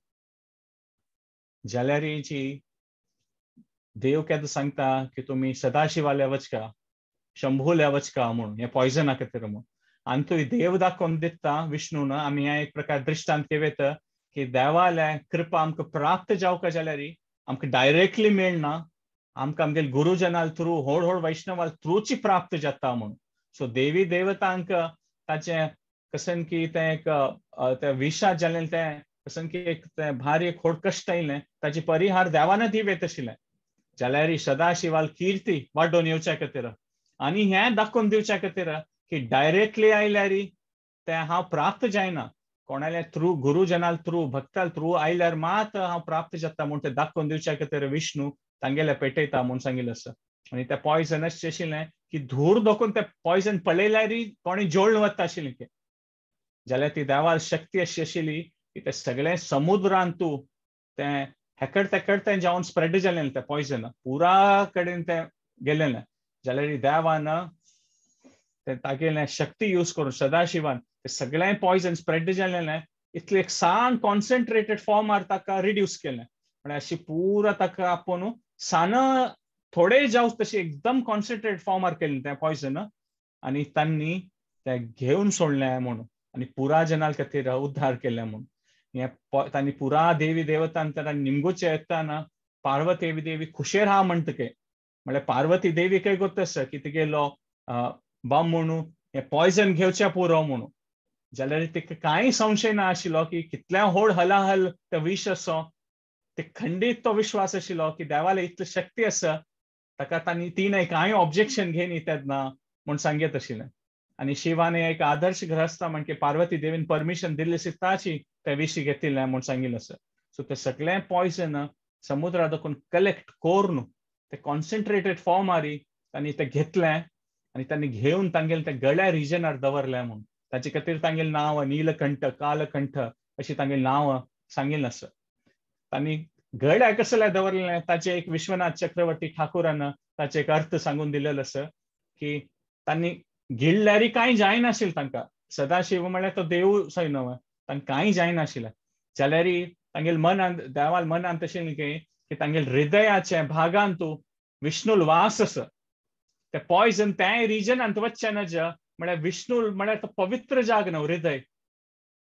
जाल्यार जी देव केन्ना सांगता की तुमी सदाशिवाल्या वचका शंभूल्या वचका म्हूण हें पॉयजना खातीर म्हूण. आनी तुय देव दाखोवन दिता विष्णून आमी हें एक प्रकार दृश्टांत घेवयता की देवाल्या कृपा आमकां प्राप्त जावका जाल्यार आमकां डायरेक्टली मेळना, आमकां आमगेले गुरुजनाल थ्रू व्हड व्हड वैष्णवाल थ्रूची प्राप्त जाता म्हूण. सो देवी देवतांक ताचें कशें की तें एक तें विशा जालें तें कशें की एक तें भारी एक व्हड कश्ट आयलें ताचे परिहार देवान दिवयत आशिल्लें. जाल्यार सदाशिवाल किर्ती वाडोवन येवच्या खातीर आनी हें दाखोवन दिवच्या खातीर की डायरेक्टली आयल्यार तें हांव प्राप्त जायना, कोणाल्या थ्रू गुरुजनाल थ्रू भक्ताल थ्रू आयल्यार मात हांव प्राप्त जाता म्हूण तें दाखोवन दिवच्या खातीर विष्णू तांगेले पेटयता म्हूण सांगिल्लें आसा. आनी तें पॉयजन अशें आशिल्लें की धूर दोखून तें पॉयजन पळयल्यार कोणी जोळून वता आशिल्लें की जाल्यार ती देवाल शक्ती अशी आशिल्ली की तें सगळें समुद्रांतू तें हेकड तेकड तें जावन स्प्रेड जालें तें पॉयजन पुरा कडेन तें गेलेलें. जाल्यार देवान तें तागेलें शक्ती यूज करून सदाशिवान तें सगळें पॉयजन स्प्रेड जालेलें इतलें एक सान कॉन्सन्ट्रेटेड फॉर्मार ताका रिड्यूस केलें. म्हळ्यार अशी पुरा ताका आपोवन सान थोडे जावं तशें एकदम कॉन्सन्ट्रेटेड फॉर्मार केलें तें पॉयजन आनी तांणी तें घेवन सोडलें म्हणून आनी पुरा जनाल खातीर उद्धार केलें म्हूण. हें तांणी पुरा देवी देवतांत तांणी निमगुचें येताना पार्वती देवी खुशेर आहा म्हणटके म्हळ्यार पार्वती देवी काय गोत आसा की तिगेलो बाम म्हणून हें पॉयजन घेवचें पुरो म्हणून. जाल्यार तिका कांय संशय ना आशिल्लो की कितल्या व्हड हलाहल ते विश आसो ते खंडीत तो विश्वास आशिल्लो की देवाले इतली शक्ती आसा ताका तांणी ती कांय ऑब्जेक्शन घेयनी तेन्ना म्हूण सांगत आशिल्लें. आनी शिवाने एक आदर्श गृहस्थ म्हणजे पार्वती देवीन परमिशन दिल्ली सुद्दांची ते विशी घेतिल्लें म्हूण सांगिल्लें आसा. सो ते सगळें पॉयजन समुद्रा दाखोवन कलेक्ट करून ते कॉन्सन्ट्रेटेड फॉर्मारी तांणी तें घेतलें आनी तांणी घेवन तांगेले त्या गळ्या रिजनार दवरल्या म्हूण. ताचे खातीर तांगेलें नांव नीलकंठ कालकंठ अशी तांगेलें नांव सांगिल्लें आसा. तांणी गळ्या कसल्या दवरलें ताचे एक विश्वनाथ चक्रवर्ती ठाकूरान ताचे एक अर्थ सांगून दिलेलो आसा की तांणी गिळल्यारी कांय जायनाशिल्लें तांकां. सदाशिव म्हळ्यार तो देव सय न्हय, तांकां कांय जायनाशिल्लें. जाल्यार तांगेले मनांत देवाल मनांत तशें की तांगेले हृदयाच्या भागान तूं विष्णुल वास आसा. ते पॉयजन त्या रिजनांत वचचें नज म्हळ्यार विष्णु म्हळ्यार तो पवित्र जाग न्हू हृदय,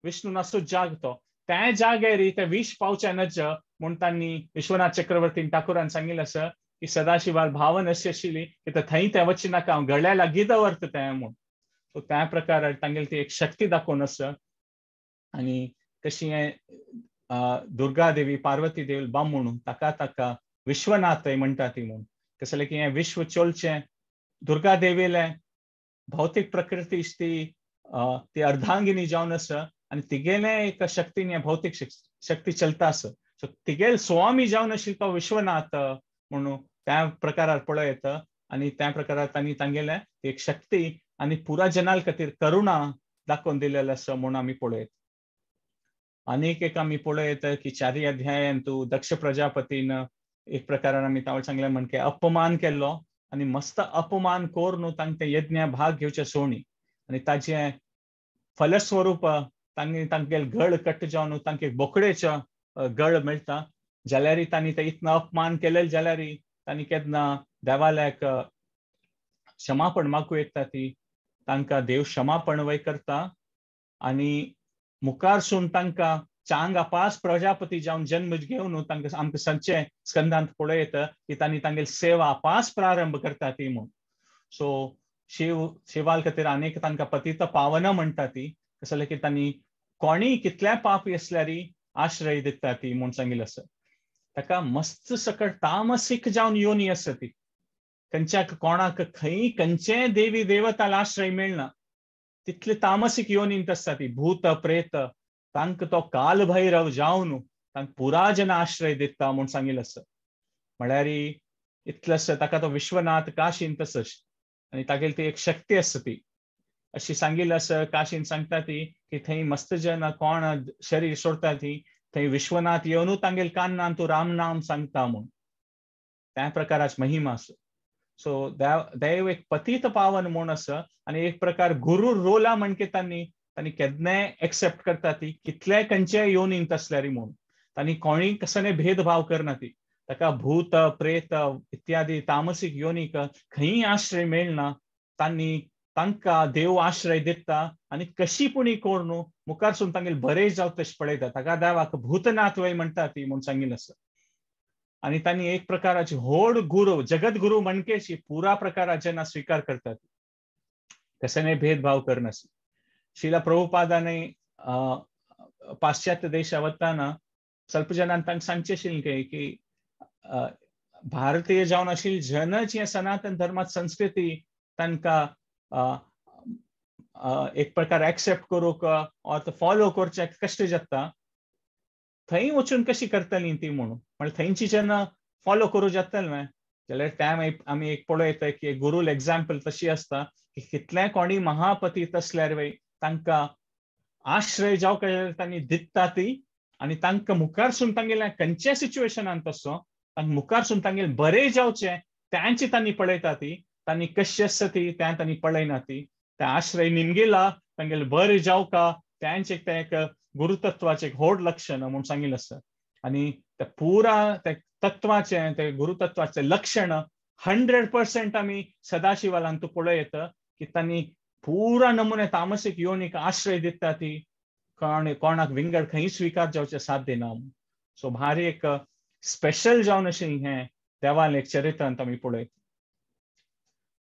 विष्णु नासो जाग तो, त्या जाग्यार ते विष पावचें नज म्हूण तांणी विश्वनाथ चक्रवर्तीन ठाकूरान सांगिल्लें आसा की सदाशिवाल भावन अशी आशिल्ली की थंय तें वचचें नाका, हांव गळ्या लागीं दवरता तें म्हूण. सो त्या प्रकार तांगेली ती एक शक्ती दाखोवन आसा. आनी कशी हें दुर्गा देवी पार्वती देवी बामूण ताका ताका विश्वनाथ म्हणटा ती म्हूण. कसलें की हें विश्व चोलचें दुर्गा देवीलें भौतीक प्रकृती ती ती अर्धांगिनी जावन आसा आनी तिगेलें एक शक्तीन हें भौतीक शक्ती चलता आसा. सो तिगेल स्वामी जावन आशिल्लो तो विश्वनाथ म्हणून त्या प्रकारार पळय येता. आनी त्या प्रकारार तांणी तांगेलें एक शक्ती आनी पुरा जनाल खातीर करुणा दाखोवन दिलेलें आसा म्हूण आमी पळयत. आनीक एक आमी पळयत की चारी अध्यायान तूं दक्ष प्रजापतीन एक प्रकारान आमी तावळ सांगलें म्हणके अपमान केल्लो आनी मस्त अपमान करून तांकां यज्ञ भाग घेवचे सोणी आनी ताचें फलस्वरूप तांणी तांगेले गळ कट जावन तांकां बोकडेचो गळ मेळटा. जाल्यार तांणी ते इतलो अपमान केले जाल्यार तांणी केन्ना देवाल्याक क्षमापण मागूं येता ती तांकां देव क्षमापण वय करता आनी मुखारसून तांकां चांग अपास प्रजापती जावन जन्म घेवन तांकां आमकां संचे स्कंदांत पळयता की तांणी तांगेली सेवा अपास प्रारंभ करता ती म्हूण. सो शिव शिवाल खातीर आनीक तांकां पतित पावन म्हणटा ती, कसलें की तांणी कोणीय कितल्या पापी आसल्यार आश्रय दिता ती म्हूण सांगिल्लें आसा. ताका मस्त सकट तामसीक जावन योनी आसा ती, खंयच्या कोणाक खंय खंयचे देवी देवताला आश्रय मेळना तितले तामसीक योनींत आसता ती. भूत प्रेत तांकां तो कालभैरव जावन तांकां पुरा जन आश्रय दिता म्हूण सांगिल्लें आसा. म्हळ्यार इतलें आसा ताका तो विश्वनाथ काशींत आसा आनी तागेली ती एक शक्ती आसा ती अशी सांगिल्लें आसा. काशीन सांगता ती की थंय मस्त जन कोण शरीर सोडटा ती थंय विश्वनाथ येवनू तांगेले कान्नान तूं राम नाम सांगता म्हूण. त्या प्रकाराची महिमा आसा. सो देव एक पतित पावन म्हूण आसा आनी एक प्रकार गुरू रोला म्हणके तांणी तांणी केन्नाय एक्सेप्ट करता ती कितल्याय खंयच्याय योनींत आसल्यार म्हूण. तांणी कोणी कसले भेदभाव करना ती, ताका भूत प्रेत इत्यादी तामसीक योनीक खंय आश्रय मेळना तांणी तांकां देव आश्रय दिता आनी कशी पुणी करून मुखारसून तांगेले बरें जावं तशें पळयता. ताका देवाक भूतनाथ वय म्हणटा ती म्हूण सांगिल्लें आसा. आनी तांणी एक प्रकाराची व्हड गुरू जगद्गुरू म्हणकेशी पुरा प्रकाराचे ना स्विकार करतात, कशें भेदभाव करनासली. शिला प्रभुपादाने पाश्चात्य देशा वताना ಸ್ವಲ್ಪ जनान तांकां सांगचें आशिल्लें की भारतीय जावन आशिल्ले जनच हे सनातन धर्मात संस्कृती तांकां एक प्रकार एक्सेप्ट करूंक ऑर फॉलो करचें कश्ट जाता, थंय वचून कशी करतली ती म्हणून. म्हळ्यार थंयची जेन्ना फॉलो करूं जातलें न्हय जाल्यार त्या आमी एक पळयता की गुरूल एग्जाम्पल तशी आसता की कितलें कोणी महापतीत आसल्यार वय तांकां आश्रय जावं तांणी दिता ती आनी तांकां मुखारसून तांगेल्या खंयच्या सिच्युएशनान तसो तांकां मुखारसून तांगेले बरें जावचें त्यांची तांणी पळयता ती, तांणी कशी आसता ती तें तांणी पळयना ती, ते आश्रय निमगेला तांगेले बरें जावका त्यांचें तें एक गुरुतत्वाचें एक व्हड लक्षण म्हूण सांगिल्लें आसा. आनी ते पुरा ते तत्वाचें ते गुरुतत्वाचें लक्षण 100% आमी सदाशिवालान तूं पळयता की तांणी पुरा नमुने तामसीक योनीक आश्रय दिता ती, कोणाक विंगड खंय स्विकार जावचें साथ दिना. सो भारी एक स्पेशल जावन अशें हें देवालें एक चरित्रांत आमी पळयता.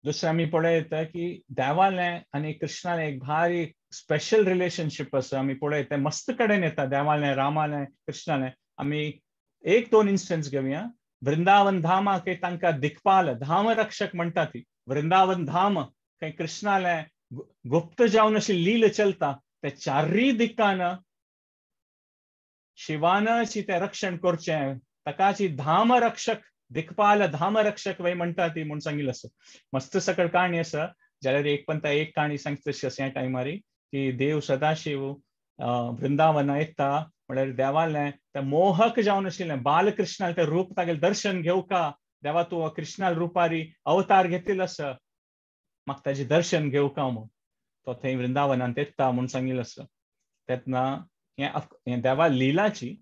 दुसरें आमी पळयता की देवालें आनी कृष्णालें एक भारी स्पेशल रिलेशनशीप आसा. आमी पळयता मस्त कडेन येता देवालें रामालें कृष्णालें. आमी एक दोन इन्स्टन्स घेवया. वृंदावन धामाक तांकां दिक्पाल धामरक्षक म्हणटा ती. वृंदावन धाम खंय कृष्णालें गुप्त जावन अशी लील चलता ते चारूय दिक्कान शिवानची तें रक्षण करचें ताकाची धामरक्षक दिक्पाल धामरक्षक वय म्हणटा ती म्हूण सांगिल्लें आसा. मस्त सकळ काणी आसा जाल्यार एक पण एक काणी सांगता तशी आसा ह्या टायमारी की देव सदाशिव वृंदावना येता म्हळ्यार देवालें तें मोहक जावन आशिल्लें बालकृष्णालें तें रूप तागेलें दर्शन घेवका देवा तूं कृष्णाल रुपारी अवतार घेतिल्लो आसा म्हाका ताजें दर्शन घेवका म्हूण तो थंय वृंदावनांत येता म्हूण सांगिल्लें आसा. तेन्ना हें देवा लिलाची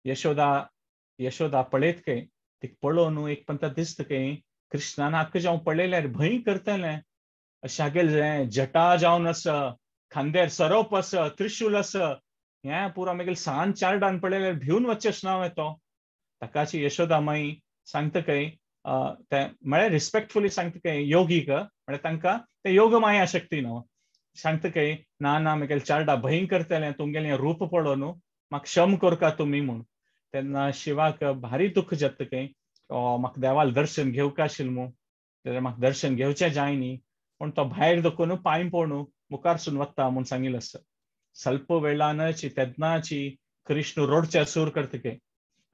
यशोदा यशोदा पळयत काय तिका पळोवन एक पण दिसता काय कृष्णान आक्क जावन पळयल्यार भंय करतलें अशें हागेलें जटा जावन आसा खांद्यार सरोप आसा त्रिशूल आसा हें पुरो मागीर सान चारडान पळयल्यार भिवन वचचें नांव तो. ताकाची यशोदा माई सांगता काय ते म्हळ्यार रिस्पेक्टफुली सांगता काय योगीक म्हळ्यार तांकां ते योग माया शक्ती न्हू सांगता काय ना ना मागीर चारडा भंय करतलें तुमगेलें रूप पळोवन म्हाका क्षम करका तुमी म्हूण. तेन्ना शिवाक भारी दुख्ख जाता काय म्हाका देवाल दर्शन घेवका आशिल्लें म्हूण जाल्यार म्हाका दर्शन घेवचें जाय न्ही पूण तो भायर दखून पांय पळोवन मुखारसून वता म्हूण सांगिल्लें आसा. स्वल्प वेळानची तेन्नाची कृष्ण रोडचे सूर करता काय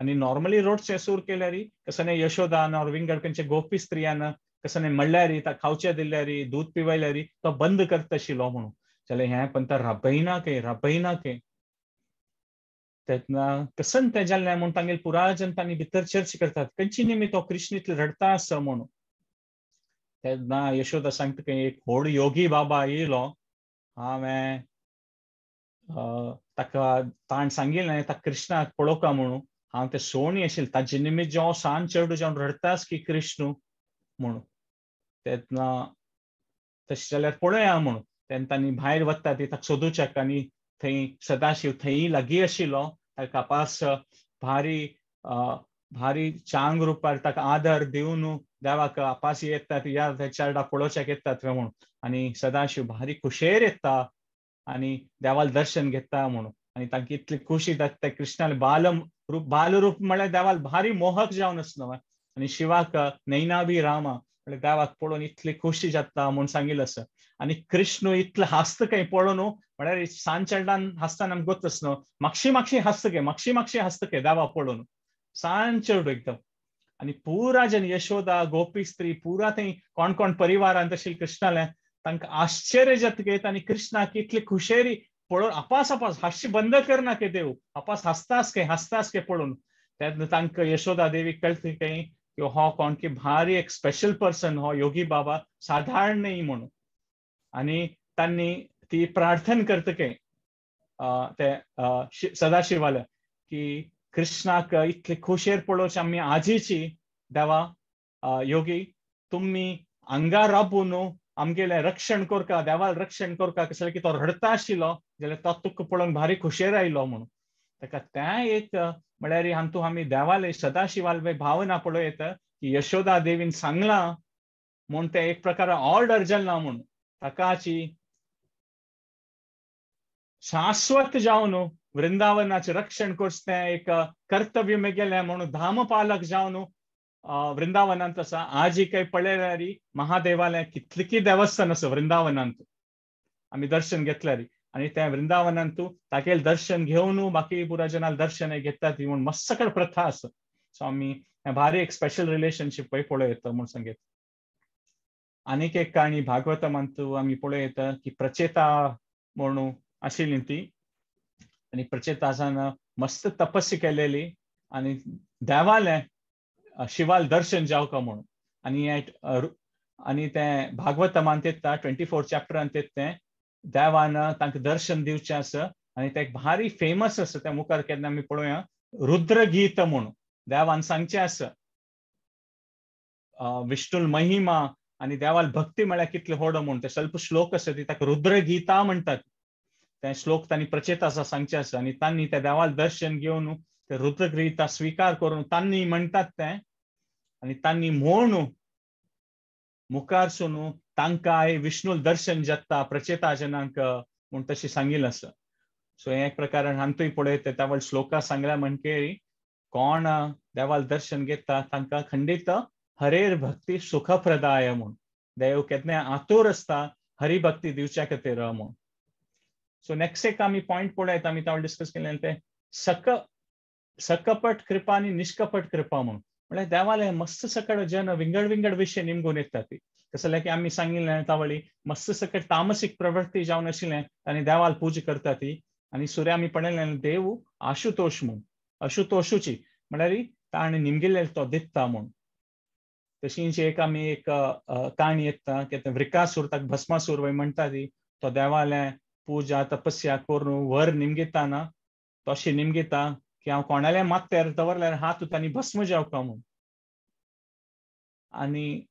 आनी नॉर्मली रोडचे सूर केल्यार कसने यशोदान और विंगड खंयचे गोपी स्त्रियान कसने म्हणल्यार ताका खावचे दिल्यार दूद पिवयल्यार तो बंद करता आशिल्लो म्हणून जाल्यार हें पण तो राबयना के राबयना के. तेन्ना कसन तें जालें म्हूण तांगेले पुराजन तांणी भितर चर्चा करतात खंयची निमित्त तो कृष्ण इतले रडटा आसा म्हणून. तेन्ना यशोदा सांगता की एक व्हड योगी बाबा येयलो हांवें ताका ताण सांगिल्लें ताका कृष्णाक पळोवका म्हणून हांव तें सोणी आशिल्लें ताजे निमित्त जेव सान चेडू जावन रडटास की कृष्ण म्हणून. तेन्ना तशें जाल्यार पळोवया म्हणून तेन्ना तांणी भायर वता ती ताका सोदूच्याक आनी थंय सदाशिव थंय लागीं आशिल्लो ताका पास भारी भारी चांग रुपार ताका आदर दिवन देवाक आपास येतात या चेरडा पळोवच्याक येतात म्हणून आनी सदाशिव भारी खुशेर येता आनी देवाल दर्शन घेता म्हणून आनी तांकां इतली खुशी जाता कृष्णाले बाल रूप बालरूप म्हळ्यार देवाल भारी मोहक जावन आसलो आनी शिवाक नैनाबी रामा म्हळ्यार देवाक पळोवन इतली खुशी जाता म्हूण सांगिल्लें आसा. आनी कृष्ण इतलें हांसता काय पळोवन म्हळ्यार सान चेरडान हांसतना आमकां गोत आसना मागशी मागशी हांसता काय मागशी मागशी हांसता काय देवा पळोवन सान चेडू एकदम. आनी पुरा जन यशोदा गोपी स्त्री पुरा थंय कोण कोण परिवारांत आशिल्लें कृष्णालें तांकां आश्चर्य जाता काय आनी कृष्णाक इतली खुशेरी पळोवन आपास आपास हांशी बंद करना के देव आपास हांसतास काय हांसतास काय पळोवन. तेन्ना तांकां यशोदा देवीक कळटा काय की हो कोण की भारी एक स्पेशल पर्सन हो योगी बाबा साधारण न्ही म्हणून. आनी तांणी ती प्रार्थना करता काय ते सदाशिवाले की कृष्णाक इतले खुशेर पळोवचे आमी आजीची देवा योगी तुमी हांगा राबून आमगेलें रक्षण करका देवाल रक्षण करका कसलें की तो रडटा आशिल्लो जाल्यार तो तुका पळोवन भारी खुशेर आयलो म्हणून. ताका तें एक म्हळ्यार हातूंत आमी देवाले सदाशिवाले भावना पळोवं येता की यशोदा देवीन सांगलां म्हूण तें एक प्रकार ऑर्डर जालां म्हूण ताकाची शाश्वत जावन वृंदावनाचें रक्षण करचें तें एक कर्तव्य मेगेलें म्हणून धामपालक जावन वृंदावनांत आसा. आजी काय पळयल्यार महादेवालें कितलें देवस्थान आसा वृंदावनांत आमी दर्शन घेतल्यार आनी त्या वृंदावनांत तागेलें दर्शन घेवन बाकी पुरा जनाल दर्शन घेतात म्हूण मस्त सकळ प्रथा आसा. सो आमी भारी एक स्पेशल रिलेशनशीप पळोवं येता म्हूण सांगता. आनीक एक काणी भागवतमांत आमी पळोवं येता की प्रचेता म्हणून आशिल्ली ती आनी प्रचेतासान मस्त तपस्या केलेली आनी देवालें शिवाल दर्शन जावका म्हणून. आनी आनी तें भागवतमांत येता 24 चॅप्टरांत येता तें देवान तांकां दर्शन दिवचें आसा आनी तें एक भारी फेमस आसा त्या मुखार केन्ना आमी पळोवया रुद्रगीत म्हणून देवान सांगचें आसा विष्णुल महिमा आनी देवाल भक्ती म्हळ्यार कितले व्हड म्हूण ते स्वल्प श्लोक आसा ती ताका रुद्रगीता म्हणटात. ते श्लोक तांणी प्रचेत आसा सांगचें आसा आनी तांणी त्या देवाल दर्शन घेवन ते रुद्रगीता स्विकार करून तांणी म्हणटात तें आनी तांणी म्हणून मुखार सून तांकां विष्णुल दर्शन जाता प्रचेता जनांक म्हूण तशें सांगिल्लें आसा. सो हें एक प्रकारान हातूंय पळयता त्या वेळ श्लोका सांगल्या म्हणके कोण देवाल दर्शन घेता तांकां खंडीत हरेर भक्ती सुखप्रदाय म्हूण देव केन्नाय आतूर आसता हरिभक्ती दिवच्या खातीर म्हूण. सो नेक्स्ट एक आमी पॉयंट पळयता आमी त्यावेळेर डिस्कस केलें तें सकपट कृपा आनी निष्कपट कृपा म्हणून. म्हळ्यार देवाले मस्त सकड जन विंगड विंगड विशय निमगून येता ती. कसले की आमी सांगिल्लें तावळी मस्त सकट तामसीक प्रवृत्ती जावन आशिल्लें आनी देवाल पूजा करता ती. आनी सुर्या आमी पळयलें देव आशुतोष म्हूण, आशुतोषूची म्हळ्यार ताणें निमगिल्ले तो दिता म्हूण. तशींच एक आमी एक काणी येता की वृकासूर ताका भस्मासूर वय म्हणटा ती, तो देवाले पूजा तपस्या करून वर निमगिताना तशें निमगिता की हांव कोणाले माथ्यार दवरल्यार हात तांणी भस्म जावका म्हूण. आनी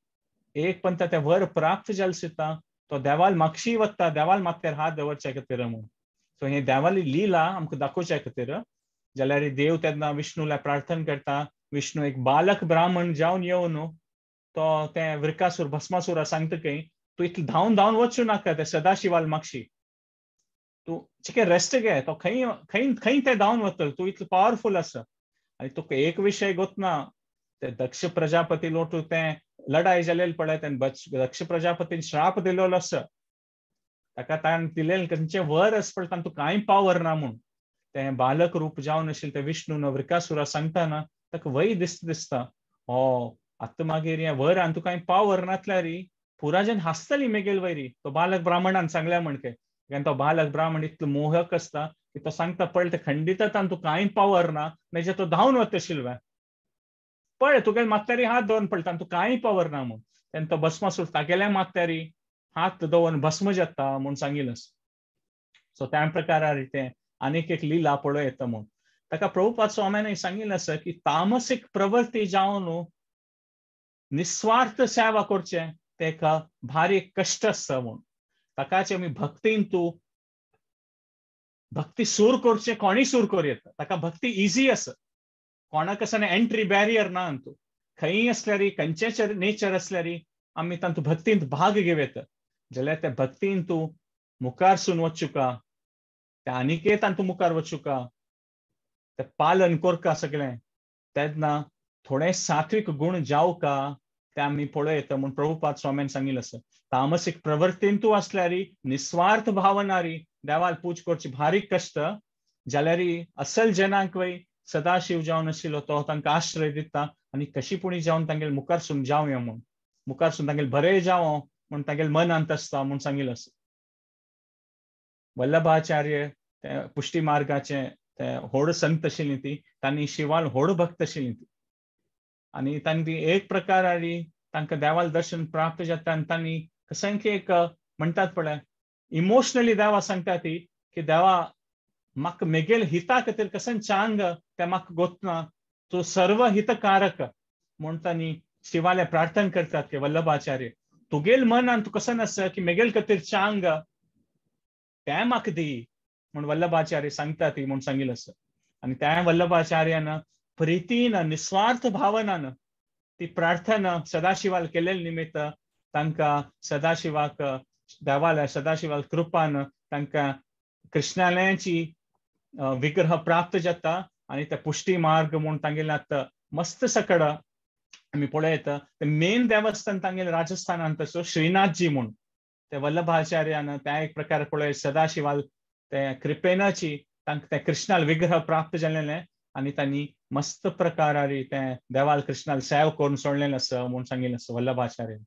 एक पंत ते वर प्राप्त जाल सुद्दां तो देवाल मागशी वता देवाल माथ्यार हात दवरच्या खातीर म्हूण. सो हे देवाली लीला आमकां दाखोवच्या खातीर. जाल्यार देव तेन्ना विष्णूला प्रार्थना करता, विष्णू एक बालक ब्राह्मण जावन येवन तो ते वृकासूर भस्मासुरा सांगता की तूं इतलें धांवन धांवन वचूं नाका ते सदाशिवाल मागशी, तूं चिके रेस्ट घे, तो खंय खंय खंय ते धांवन वतलो, तूं इतलो पावरफूल आसा. आनी तुका एक विशय गोतना ते दक्ष प्रजापती लोटू तें लढाई जालेली पळय, तें दक्ष प्रजापतीन श्राप दिलेलो आसा ताका, ताणें दिलेलें खंयचें वर आसा पळय तांतूं कांय पावर ना म्हूण. तें बालक रूप जावन आशिल्लें तें विष्णून वृकासुरा सांगतना ताका वय दिसता दिसता हो आतां मागीर हें वर आनी तुका कांय पावर नासल्यार पुराजन हांसतली मेगेल वयरी. तो बालक ब्राह्मणान सांगल्या म्हणके, कारण तो बालक ब्राह्मण इतलो मोहक आसता की तो सांगता पळय ते खंडीत तांतूं कांय पावर ना, नाजाल्यार तो धांवन वता शिल्वे पळय तुगेले माथ्यारी हात दवरून पळय तांतूं कांय पावर ना म्हूण. तेन्ना तो भस्मासूर तागेल्या माथ्यारी हात दवरून भस्म जाता म्हूण सांगिल्लें. सो त्या प्रकारार तें आनीक एक लीला पळोवं येता म्हूण. ताका प्रभुपाद स्वाम्यान सांगिल्लें आसा की तामसीक प्रवृत्ती जावन निस्वार्थ सेवा करचें तेका भारी कश्ट आसता म्हूण. ताकाच आमी भक्तीन तूं भक्ती सूर करचें कोणीय सूर करूं येता, ताका भक्ती इजी आसा, कोणाक आसना एंट्री बॅरियर ना. तूं खंय आसल्यार खंयचें नेचर आसल्यार आमी तांतूं भक्तींत भाग घेवं येता. जाल्यार त्या भक्तीन तूं मुखारसून वचुका, ते आनीकय तांतूं मुखार वचुका, ते पालन करका सगळें, तेन्ना थोडे सात्वीक गुण जावका ते आमी पळयता म्हूण प्रभुपाद स्वाम्यान सांगिल्लें आसा. तामसीक प्रवृत्तीन तूं आसल्यार निस्वार्थ भावनारी देवाल पूज करची भारी कश्ट, जाल्यार असल जनांक वय सदाशिव जावन आशिल्लो तो तांकां आश्रय दिता आनी कशी पुणी जावन तांगेले मुखारसून जावया म्हूण, मुखारसून तांगेले बरें जावं म्हूण तांगेले मनांत आसता म्हूण सांगिल्लें आसा. वल्लभाचार्य ते पुष्टी मार्गाचे ते व्हड संत आशिल्ली ती, तांणी शिवाल व्हड भक्त आशिल्ली ती. आनी तांणी एक प्रकारारी तांकां देवाल दर्शन प्राप्त जाता आनी तांणी कसंय एक म्हणटात पळय इमोशनली देवा सांगता ती की देवा म्हाका मेगेल हिता खातीर कसन चांग ते म्हाका गोतना, तूं सर्व हितकारक म्हूण तांणी शिवाले प्रार्थना करतात की वल्लभाचार्य तुगेल मनान तूं कसन आसा की मेगेल खातीर चांग तें म्हाका दी म्हूण वल्लभाचार्य सांगता ती म्हूण सांगिल्लें आसा. आनी त्या वल्लभाचार्यान प्रितीन निस्वार्थ भावनान ती प्रार्थना सदाशिवाल केल्ले निमित्त तांकां सदाशिवाक देवाल्या सदाशिवाल कृपान तांकां कृष्णालयाची विग्रह प्राप्त जाता आनी ते पुष्टी मार्ग म्हूण तांगेले आतां मस्त सकड आमी पळयता. ते मेन देवस्थान तांगेले राजस्थानांत आसा श्रीनाथजी म्हूण, ते वल्लभाचार्यान त्या एक प्रकार पळय सदाशिवाल ते कृपेनाची तांकां ते कृष्णाल विग्रह प्राप्त जालेलें आनी तांणी मस्त प्रकारारी ते देवाल कृष्णाल सेव करून सोडलेलें आसा म्हूण सांगिल्लें आसा वल्लभाचार्यान.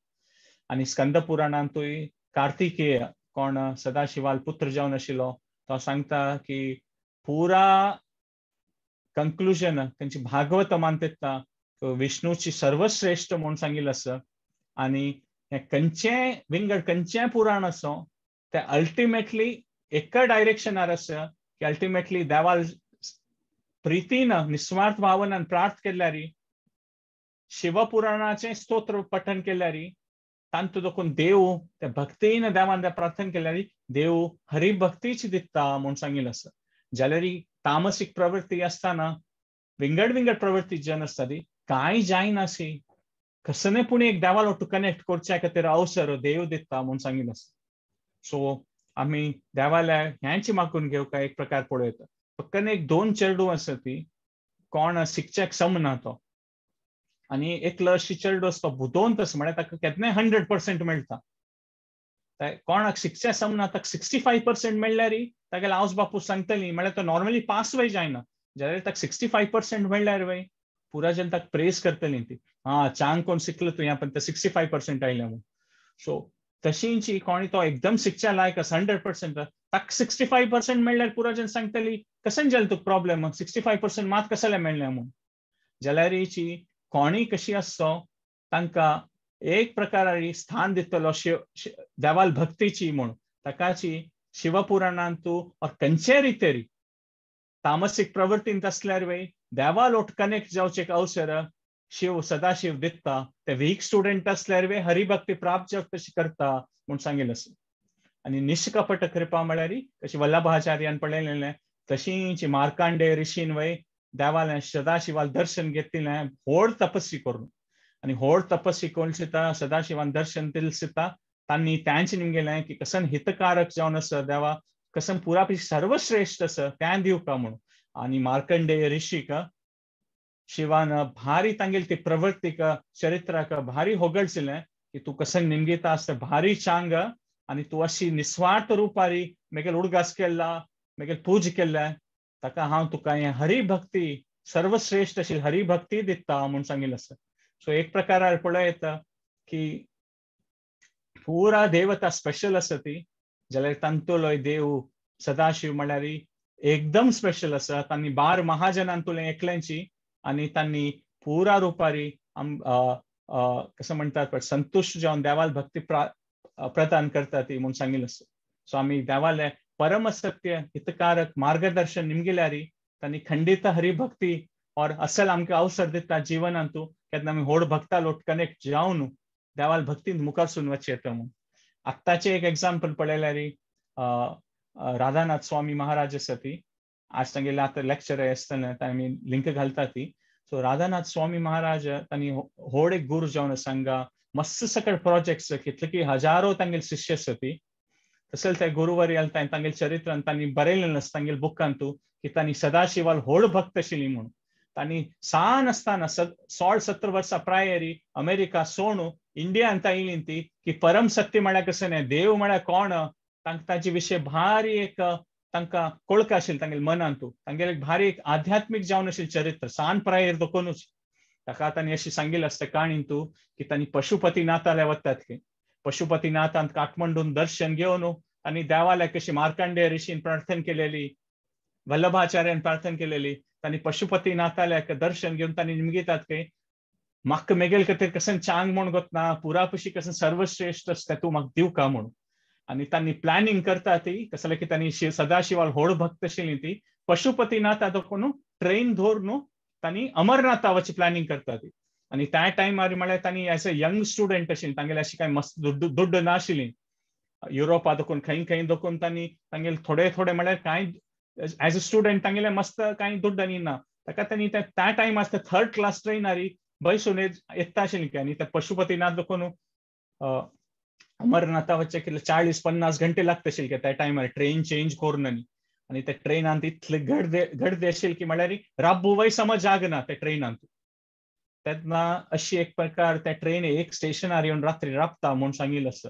आनी स्कंद पुराणांतूय कार्तिकेय कोण सदाशिवाल पुत्र जावन आशिल्लो तो सांगता की पुरा कंक्लुजन तांची भागवत मानतात विष्णूची सर्वश्रेष्ठ म्हूण सांगिल्लें आसा. आनी हें खंयचें विंगड खंयचें पुराण आसूं तें अल्टिमेटली एका डायरेक्शनार आसा की अल्टिमेटली देवाल प्रितीन निस्वार्थ भावनान प्रार्थ केल्यार, शिवपुराणाचें स्तोत्र पठन केल्यार, तांतूं देखून देव ते भक्तीन देवान प्रार्थना केल्यार देव हरिभक्तीच दिता म्हूण सांगिल्लें आसा. जाल्यार तामसीक प्रवृत्ती आसतना विंगड विंगड प्रवृत्ती जन आसता ती कांय जायनासी कसने पूण एक देवाल ओटू कनेक्ट करच्या खातीर अवसर देव दिता म्हूण सांगिल्लें आसा. सो आमी देवाल्या ह्यांची मागून घेवका एक प्रकार पळयता. फक्त एक दोन चेडूं आसा ती कोण शिकच्याक समना तो, आनी एकलो अशी चेडू आसता बुदवंत आसा म्हळ्यार ताका केन्नाय 100% मेळटा. कोणाक शिकच्या समना ताका 65% मेळ्ळ्यार तागेले आवय बापूय सांगतली म्हळ्यार तो नॉर्मली पास वय जायना, जाल्यार ताका 65% मेळ्ळ्यार वय पुरा जन ताका प्रेस करतली ती, हा चांग कोण शिकलो तूं, पण ते 65% आयले म्हणून. सो तशींची कोणी तो एकदम शिकच्या लायक आसा 100%, ताका 65% मेळ्ळ्यार पुरा जन सांगतली कशें जालें तुका प्रॉब्लेम, 65% मात कसले मेळ्ळें म्हणून. जाल्यारीची कोणी कशी आसतो तांकां एक प्रकारारी स्थान दितलो शिव देवाल भक्तीची म्हूण. ताकाची शिवपुराणांतू और खंयचे रितेरी तामसीक प्रवृत्तींत आसल्यार वय देवाल ओट कनेक्ट जावचें एक अवसर शिव सदाशिव दिता. ते वीक स्टुडंट आसल्यार वे हरिभक्ती प्राप्त जावप तशी करता म्हूण सांगिल्लें आसा. आनी निष्कपट कृपा म्हळ्यार कशी वल्लभाचार्यान पळयलें तशींची मार्कांडेय ऋषीन वय देवालें सदाशिवाल दर्शन घेतिल्लें व्हड तपस्वी करून, आनी व्हड तपस्वी करून सुद्दां सदाशिवान दर्शन दिलें सुद्दां तांणी त्यांचे निमगेलें की कसन हितकारक जावन आसा देवा, कसन पुरापी सर्वश्रेष्ठ आसा तें दिवका म्हणून. आनी मार्कंडेय ऋषीक शिवान भारी तांगेली ती प्रवृत्तीक चरित्राक भारी होगळशिल्लें की तूं कसन निमगिता आसता भारी चांग, आनी तूं अशी निस्वार्थ रुपारी मेगेल उडगास केला मेगेल पूज केल्लें, ताका हांव तुका हें हरिभक्ती सर्वश्रेष्ठ अशी हरिभक्ती दिता म्हूण सांगिल्लें आसा. सो एक प्रकारार पळयता की पुरा देवता स्पेशल आसा ती, जाल्यार तांतुलोय देव सदाशिव म्हळ्यार एकदम स्पेशल आसा. तांणी 12 महाजनांतुलें एकल्यांची आनी तांणी पुरा रुपारी कसं म्हणटात पण संतुश्ट जावन देवाल भक्ती प्रदान करता ती म्हूण सांगिल्लें आसा. सो आमी देवाले परमसत्य हितकारक मार्गदर्शन निमगिल्यारी तांणी खंडित हरिभक्ती और असल आमकां अवसर दिता जिवनांतू केन्ना आमी व्हड भक्ता लोट कनेक्ट जावन देवाल भक्तीन मुखार वचचें येता म्हूण. आत्ताचें एक एग्जाम्पल पळयल्यार राधानाथ स्वामी महाराज आसा ती, आज तांगेलें आतां लेक्चर आसतलें आमी लिंक घालता ती. सो राधानाथ स्वामी महाराज तांणी व्हड एक गुरू जावन आसा, मस्त सकट प्रोजेक्ट्स कितले की हजारो तांगेले शिष्य आसा ती. तशेंच त्या गुरुवारी तांगेले चरित्रान तांणी बरयलें आसा तांगेले बुकांतू की तांणी सदाशिवाल व्हड भक्त आशिल्ली म्हूण. तांणी सान आसतना 16-17 वर्सां प्रायरी अमेरिका सोणू इंडियांत आयली ती की परम सत्य म्हळ्यार कशें न्हय, देव म्हळ्यार कोण, तांकां ताजे विशय भारी एक तांकां कोळका आशिल्लें तांगेले मनांतू, तांगेले भारी एक आध्यात्मीक जावन आशिल्लें चरित्र सान प्रायेर दखूनच. ताका तांणी अशी सांगिल्लें आसता काणींतू की तांणी पशुपतीनाथाले वतात की पशुपतीनाथांत काठमांडून दर्शन घेवन आनी देवाल्या कशी मार्कंडेय ऋषीन प्रार्थना केलेली, वल्लभाचार्यान प्रार्थना केलेली, तांणी पशुपतीनाथाल्या दर्शन घेवन तांणी निमगितात की म्हाका मेगेल खातीर कशें चांग म्हूण गोतना पुरापशी कशें सर्वश्रेष्ठ आसता तूं म्हाका दिवका म्हणून. आनी तांणी प्लॅनिंग करता ती कसले की तांणी सदाशिवाल व्हड भक्त आशिल्ली ती पशुपतीनाथा दखून ट्रेन धरून तांणी अमरनाथा वचची प्लॅनिंग करता ती. आनी त्या टायमार म्हळ्यार तांणी एज अ यंग स्टुडंट आशिल्ली, तांगेले अशी कांय मस्त दुड्ड नाशिल्ली, युरोपा दखून खंय खंय दखून तांणी तांगेले थोडे थोडे म्हळ्यार कांय एज अ स्टुडंट तांगेले मस्त कांय दुड्ड आनी ना, ताका तांणी त्या टायमार आसता थर्ड क्लास ट्रेनारी बसून येता आशिल्ली. आनी त्या पशुपतीनाथ दखून अमरनाथा वचचे कितले 40-50 घंटे लागता आशिल्ले त्या टायमार ट्रेन चेंज करून. आनी त्या ट्रेनांत इतले गर्दे आशिल्ली की म्हळ्यार राब्बू वय समज जागना त्या ट्रेनांत. तेन्ना अशी एक प्रकार त्या ट्रेन एक स्टेशनार येवन रात्री राबता म्हूण सांगिल्लें आसा.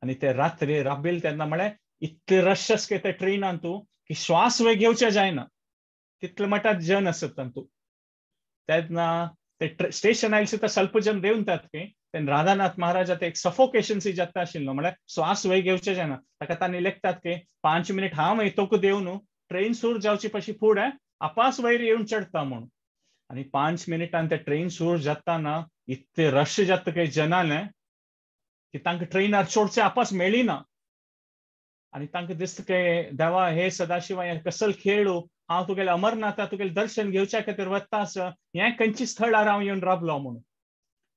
आनी ते रात्री राबिल तेन्ना म्हळ्यार इतले रश आसता त्या ट्रेनांतू की श्वास वय घेवचे जायना तितले मठात जन आसत तांतू. तेन्ना ते स्टेशन आयले सुद्दां स्वल्प जन देवतात की तेन्ना राधानाथ महाराज एक सफोकेशन सी जाता आशिल्लो, म्हळ्यार श्वास वय घेवचे जायना. ताका तांणी लेखतात की 5 मिनीट हांव येतोक देवन ट्रेन सूर जावची पशी फुडें आपास वयर येवन चडटा म्हणून. आनी 5 मिनिटान ते ट्रेन सूर जाताना इतले रश जाता काही जनाले की तांकां ट्रेनार चोडचे आपास मेळ्ळी ना. आनी तांकां दिसता की देवा हे सदाशिवा हें कसल खेळू, हांव तुगेले अमरनाथा तुगेलें दर्शन घेवच्या खातीर वता आसा, हें खंयची स्थळार हांव येवन राबलो म्हणून.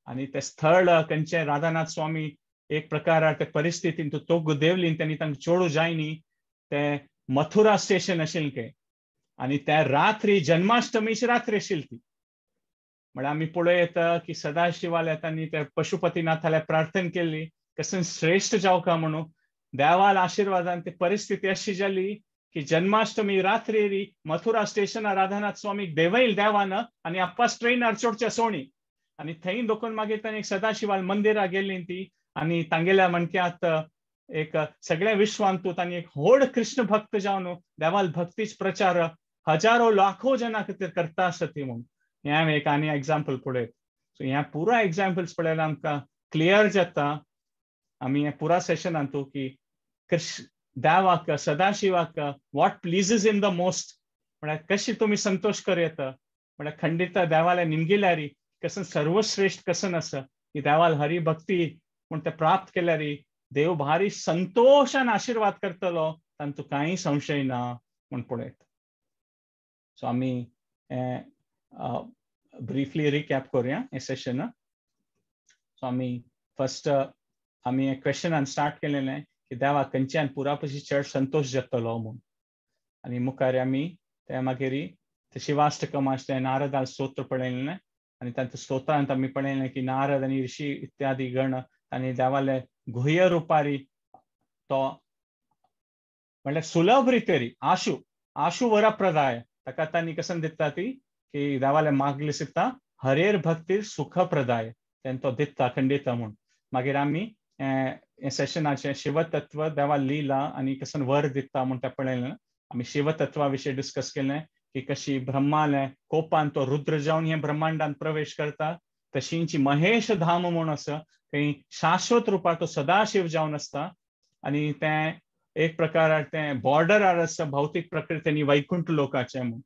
आनी तें स्थळ खंयचें राधानाथ स्वामी एक प्रकारार ते परिस्थितीन तूं तोग देवली तेणी तांकां चोडू जायनी, तें मथुरा स्टेशन आशिल्लें. आनी त्या रात्री जन्माष्टमीची रात्री आशिल्ली ती. म्हळ्यार आमी पळोवं की सदाशिवाल्या तांणी त्या पशुपतीनाथाल्या प्रार्थना केल्ली कशें श्रेश्ठ जावका म्हणून. देवाल आशिर्वादान ती परिस्थिती अशी जाली की जन्माष्टमी रात्री मथुरा स्टेशनार राधानाथ स्वामीक देवयल देवान आनी आप्पास ट्रेनार चोडच्या सोणी. आनी थंय दोकून मागीर तांणी एक सदाशिवाल मंदिरां गेली ती आनी तांगेल्या म्हणक्यात एक सगळ्या विश्वांतू तांणी एक व्हड कृष्ण भक्त जावन देवाल भक्तीच प्रचार हजारो लाखो जना खातीर करता आसा ती म्हणून. हें एक आनी एग्जाम्पल पळयत. सो ह्या पुरा एग्जाम्पल्स पळयल्यार आमकां क्लियर जाता आमी हें पुरा सेशनान तूं की कृष्ण देवाक सदाशिवाक what pleases him the most म्हळ्यार कशी तुमी संतोश कर येता म्हळ्यार खंडित देवाले निमगिल्यारी कसन सर्वश्रेष्ठ कसन आसा की देवाल हरिभक्ती म्हूण ते प्राप्त केल्यारी देव भारी संतोशान आशिर्वाद करतलो तांचो कांय संशय ना म्हूण पळयत. सो आमी ब्रीफली रिकॅप करूया हें सेशन. सो आमी फर्स्ट आमी क्वेश्चनान स्टार्ट केलेलें की देवा खंयच्यान पुरापशी चड संतोश जातलो म्हूण. आनी मुखार आमी ते मागीर ते शिवाष्टकम आसलें नारदाल स्तोत्र पळयलें आनी तांच्या स्तोत्रांत आमी पळयलें की नारद आनी ऋषी इत्यादी गण आनी देवाले गुह्य रुपारी तो म्हळ्यार सुलभ रितेरी आशु आशु वरप्रदाय ताका तांणी कसन दिता ती की देवाले मागली सिता हरेर भक्तीर सुखप्रदाय तें तो दिता खंडिता म्हूण. मागीर आमी सेशनाचें शिवतत्व देवा लिला आनी कसन वर दिता म्हूण तें पळयलें. आमी शिवतत्वा विशीं डिस्कस केलें की कशी ब्रह्माले कोपान तो रुद्र जावन हे ब्रह्मांडान प्रवेश करता तशींची महेश धाम म्हूण आसा थंय शाश्वत रुपार तो सदाशिव जावन आसता आनी तें एक प्रकार तें बॉर्डरार आसता भौतीक प्रकृती आनी वैकुंठ लोकाचें म्हूण.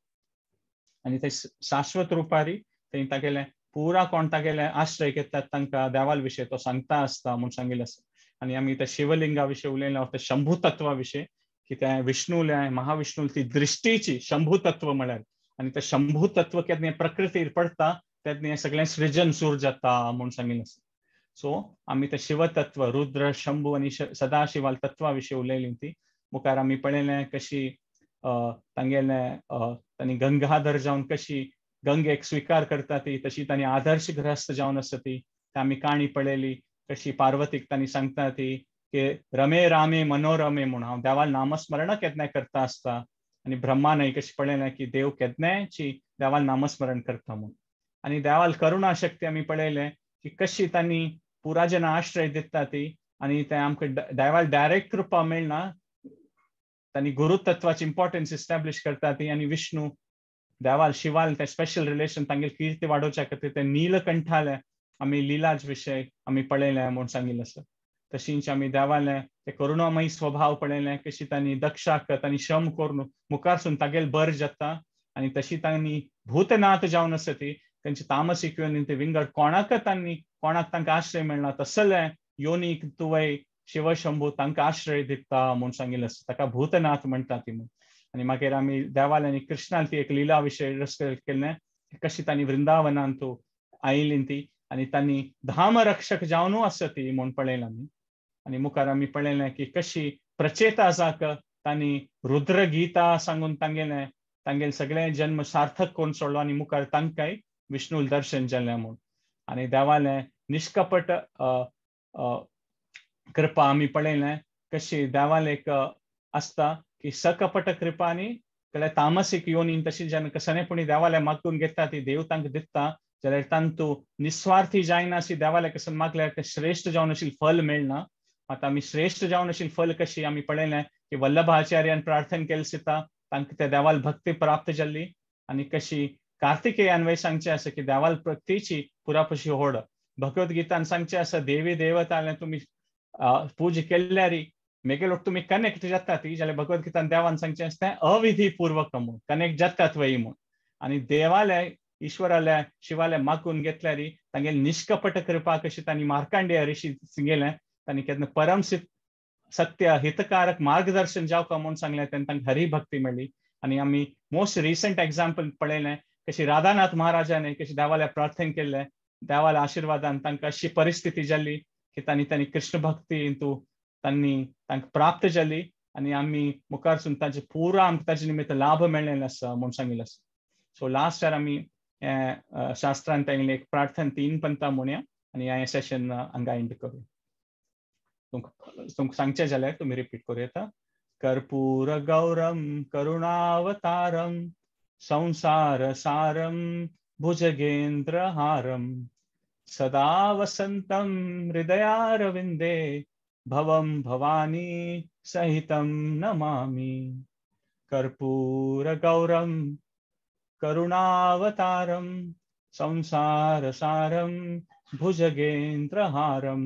आनी ते शाश्वत रुपारी थंय तागेलें पुरा कोण तागेले आश्रय घेतात तांकां देवाल विशय तो सांगता आसता म्हूण सांगिल्लें आसा. आनी आमी त्या शिवलिंगा विशीं उलयलें त्या शंभू तत्वा विशीं की त्या विष्णूले महाविष्णू ती दृश्टीची शंभू तत्व म्हळ्यार आनी ते शंभू तत्व केन्ना प्रकृतीर पडटा तेन्ना हें सगळें सृजन सूर जाता म्हूण सांगिल्लें आसा. सो आमी ते शिवतत्व रुद्र शंभू आनी सदाशिवाल तत्वा विशीं उलयलीं ती. मुखार आमी पळयलें कशी तांगेलें तांणी गंगाधर जावन कशी गंगेक स्विकार करता ती तशी तांणी आदर्श ग्रहस्थ जावन आसा ती आमी काणी पळयली कशी पार्वतीक तांणी सांगता ती की रमे रामे मनोरमे म्हूण हांव देवाल नामस्मरण केन्नाय करता आसता. आनी ब्रह्मानय कशी पळयलें की देव केन्नायची देवाल नामस्मरण करता म्हूण. आनी देवाल करुणा शक्ती आमी पळयलें की कशी तांणी पुरा जेन्ना आश्रय दिता ती आनी ते आमकां देवाल डायरेक्ट कृपा मेळना तांणी गुरुतत्वाची इम्पॉर्टन्स इस्टॅब्लिश करता ती. आनी विष्णू देवाल शिवाल ते स्पेशल रिलेशन तांगेली कीर्ती वाडोवच्या खातीर ते नीलकंठाले आमी लिलाज विशय आमी पळयलें म्हूण सांगिल्लें आसा. तशींच आमी देवाले ते करुणामयी स्वभाव पळयलें कशी तांणी दक्षाक तांणी श्रम करून मुखारसून तागेल बर जाता आनी तशी तांणी भूतनाथ जावन आसा ती तांची तामसीक योनी ते विंगड कोणाक तांणी कोणाक तांकां आश्रय मेळना तसले योनीक तुवय शिवशंभू तांकां आश्रय दिता म्हूण सांगिल्लें आसा. ताका भूतनाथ म्हणटा ती म्हूण. आनी मागीर आमी देवाले आनी कृष्णान ती एक लिला विशय केल्लें कशी तांणी वृंदावनान तूं आयली ती आनी तांणी धामरक्षक जावनू आसा ती म्हूण पळयलें आमी. आनी मुखार आमी पळयलें की कशी प्रचेताजाक तांणी रुद्रगीता सांगून तांगेलें तांगेलें सगळें जन्म सार्थक करून सोडलो आनी मुखार तांकांय विष्णूल दर्शन जालें म्हूण. आनी देवालें निष्कपट कृपा आमी पळयलें कशी देवालें एक आसता की सकपट कृपा आनी जाल्यार तामसीक योनीन तशी जेन्ना कसनेपणी देवाले मागून घेता ती देव तांकां दिता जाल्यार तांतू निस्वार्थी जायना अशी देवाले कसन मागल्यार तें श्रेश्ठ जावन अशी फल मेळना. आतां आमी श्रेश्ठ जावन अशी फल कशी आमी पळयलें की वल्लभाचार्यान प्रार्थना केली सीता तांकां त्या देवाल भक्ती प्राप्त जाल्ली. आनी कशी कार्तिकेयान वय सांगचें आसा की देवाल भक्तीची पुरापशी होड भगवद्गीतान सांगचें आसा देवी देवताले तुमी पूज केल्यारी मेगे लोक तुमी कनेक्ट जाता ती जाल्यार भगवद्गीतान देवान सांगचें आसता अविधी पूर्वक म्हूण कनेक्ट जातात वय म्हूण. आनी देवाले ईश्वराले शिवाले मागून घेतल्यारी तांगेली निष्कपट कृपा कशी तांणी मार्कांडेय ऋषी गेलें तांणी केन्ना परम सत्य हितकारक मार्गदर्शन जावका म्हूण सांगलें तेन्ना तांकां हरिभक्ती मेळ्ळी. आनी आमी मोस्ट रिसंट एग्जाम्पल पळयलें कशी राधानाथ महाराजान कशी देवाले प्रार्थना केल्लें देवाल्या आशिर्वादान तांकां अशी परिस्थिती जाली की तांणी तांणी कृष्ण भक्ती तांणी तांकां प्राप्त जाली आनी आमी मुखारसून तांचे पुरा आमकां ताचे निमित्त लाभ मेळ्ळेले आसा म्हूण सांगिल्लें आसा. सो लास्ट इयर आमी शास्त्रान तांगेली एक प्रार्थना तीन पंथा म्हणया आनी हें सेशन हांगा एंड करूया. तुमकां सांगचें जाल्यार तुमी रिपीट करूं येता. कर्पूर गौरम करुणावतारम संसार सारम भुजगेंद्रहारम सदा वसंतम हृदयारविंदे भवं भवानी सहितं नमामि. कर्पूर गौरम करुणावतारम संसारसारं भुजगेन्द्रहारं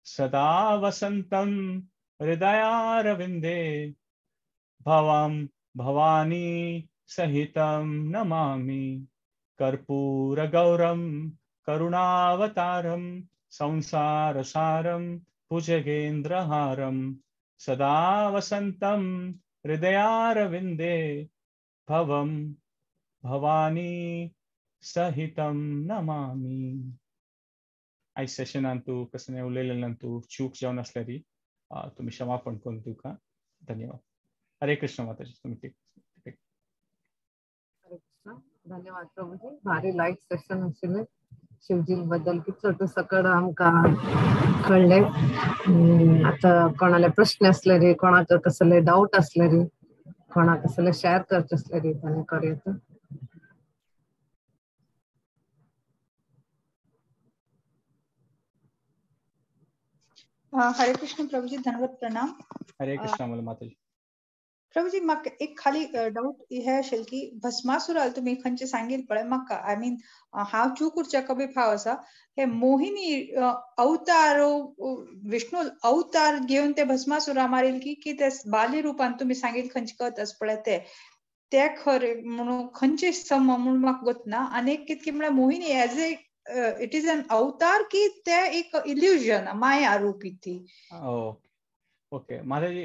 सदा वसन्तं हृदयारविन्दे भवं भवानी सहितं नमामि। कर्पूरगौरं करुणावतारं संसारसारं भुजगेन्द्रहारं सदा वसन्तं हृदयारविन्दे भवं भवानी सहितं नमामि। आयज सेशनान तूं कसलें उलयलेल्यान तूं चूक जावन आसल्यार तुमी क्षमापण करून दिवका। धन्यवाद। हरे कृष्ण माताजी, तुम्ही ठीक। हरे कृष्ण, धन्यवाद प्रभुजी। भारी लाईट सेशन आशिल्लें। शिवजी बद्दल कितलो सकड आमकां कळ्ळें। आतां कोणाले प्रश्न आसले रे, कोणाक कसले डावट आसले रे, कोणाक कसले शेअर करचे आसले रे, ताणें करूं। हरे कृष्ण प्रभुजी, धन्यवाद, प्रणाम। हरे कृष्ण माताजी। प्रभुजी म्हाका एक खाली डाऊट हे आशिल्लें की भस्मासुराल तुमी खंयचे सांगील पळय, म्हाका I mean हांव चूक उरच्या बी फाव आसा, हे मोहिनी अवतार विष्णू अवतार घेवन ते भस्मासुरा मारील की ते बाली रुपान तुमी सांगील खंयचे कथ आसा पळय ते ते खरें म्हणून खंयचे सम म्हणून म्हाका गोत ना। आनी एक कितकी म्हळ्यार Mohini as a it is an avatar की ते एक इल्युजन माया रूपी ती। ओके माताजी,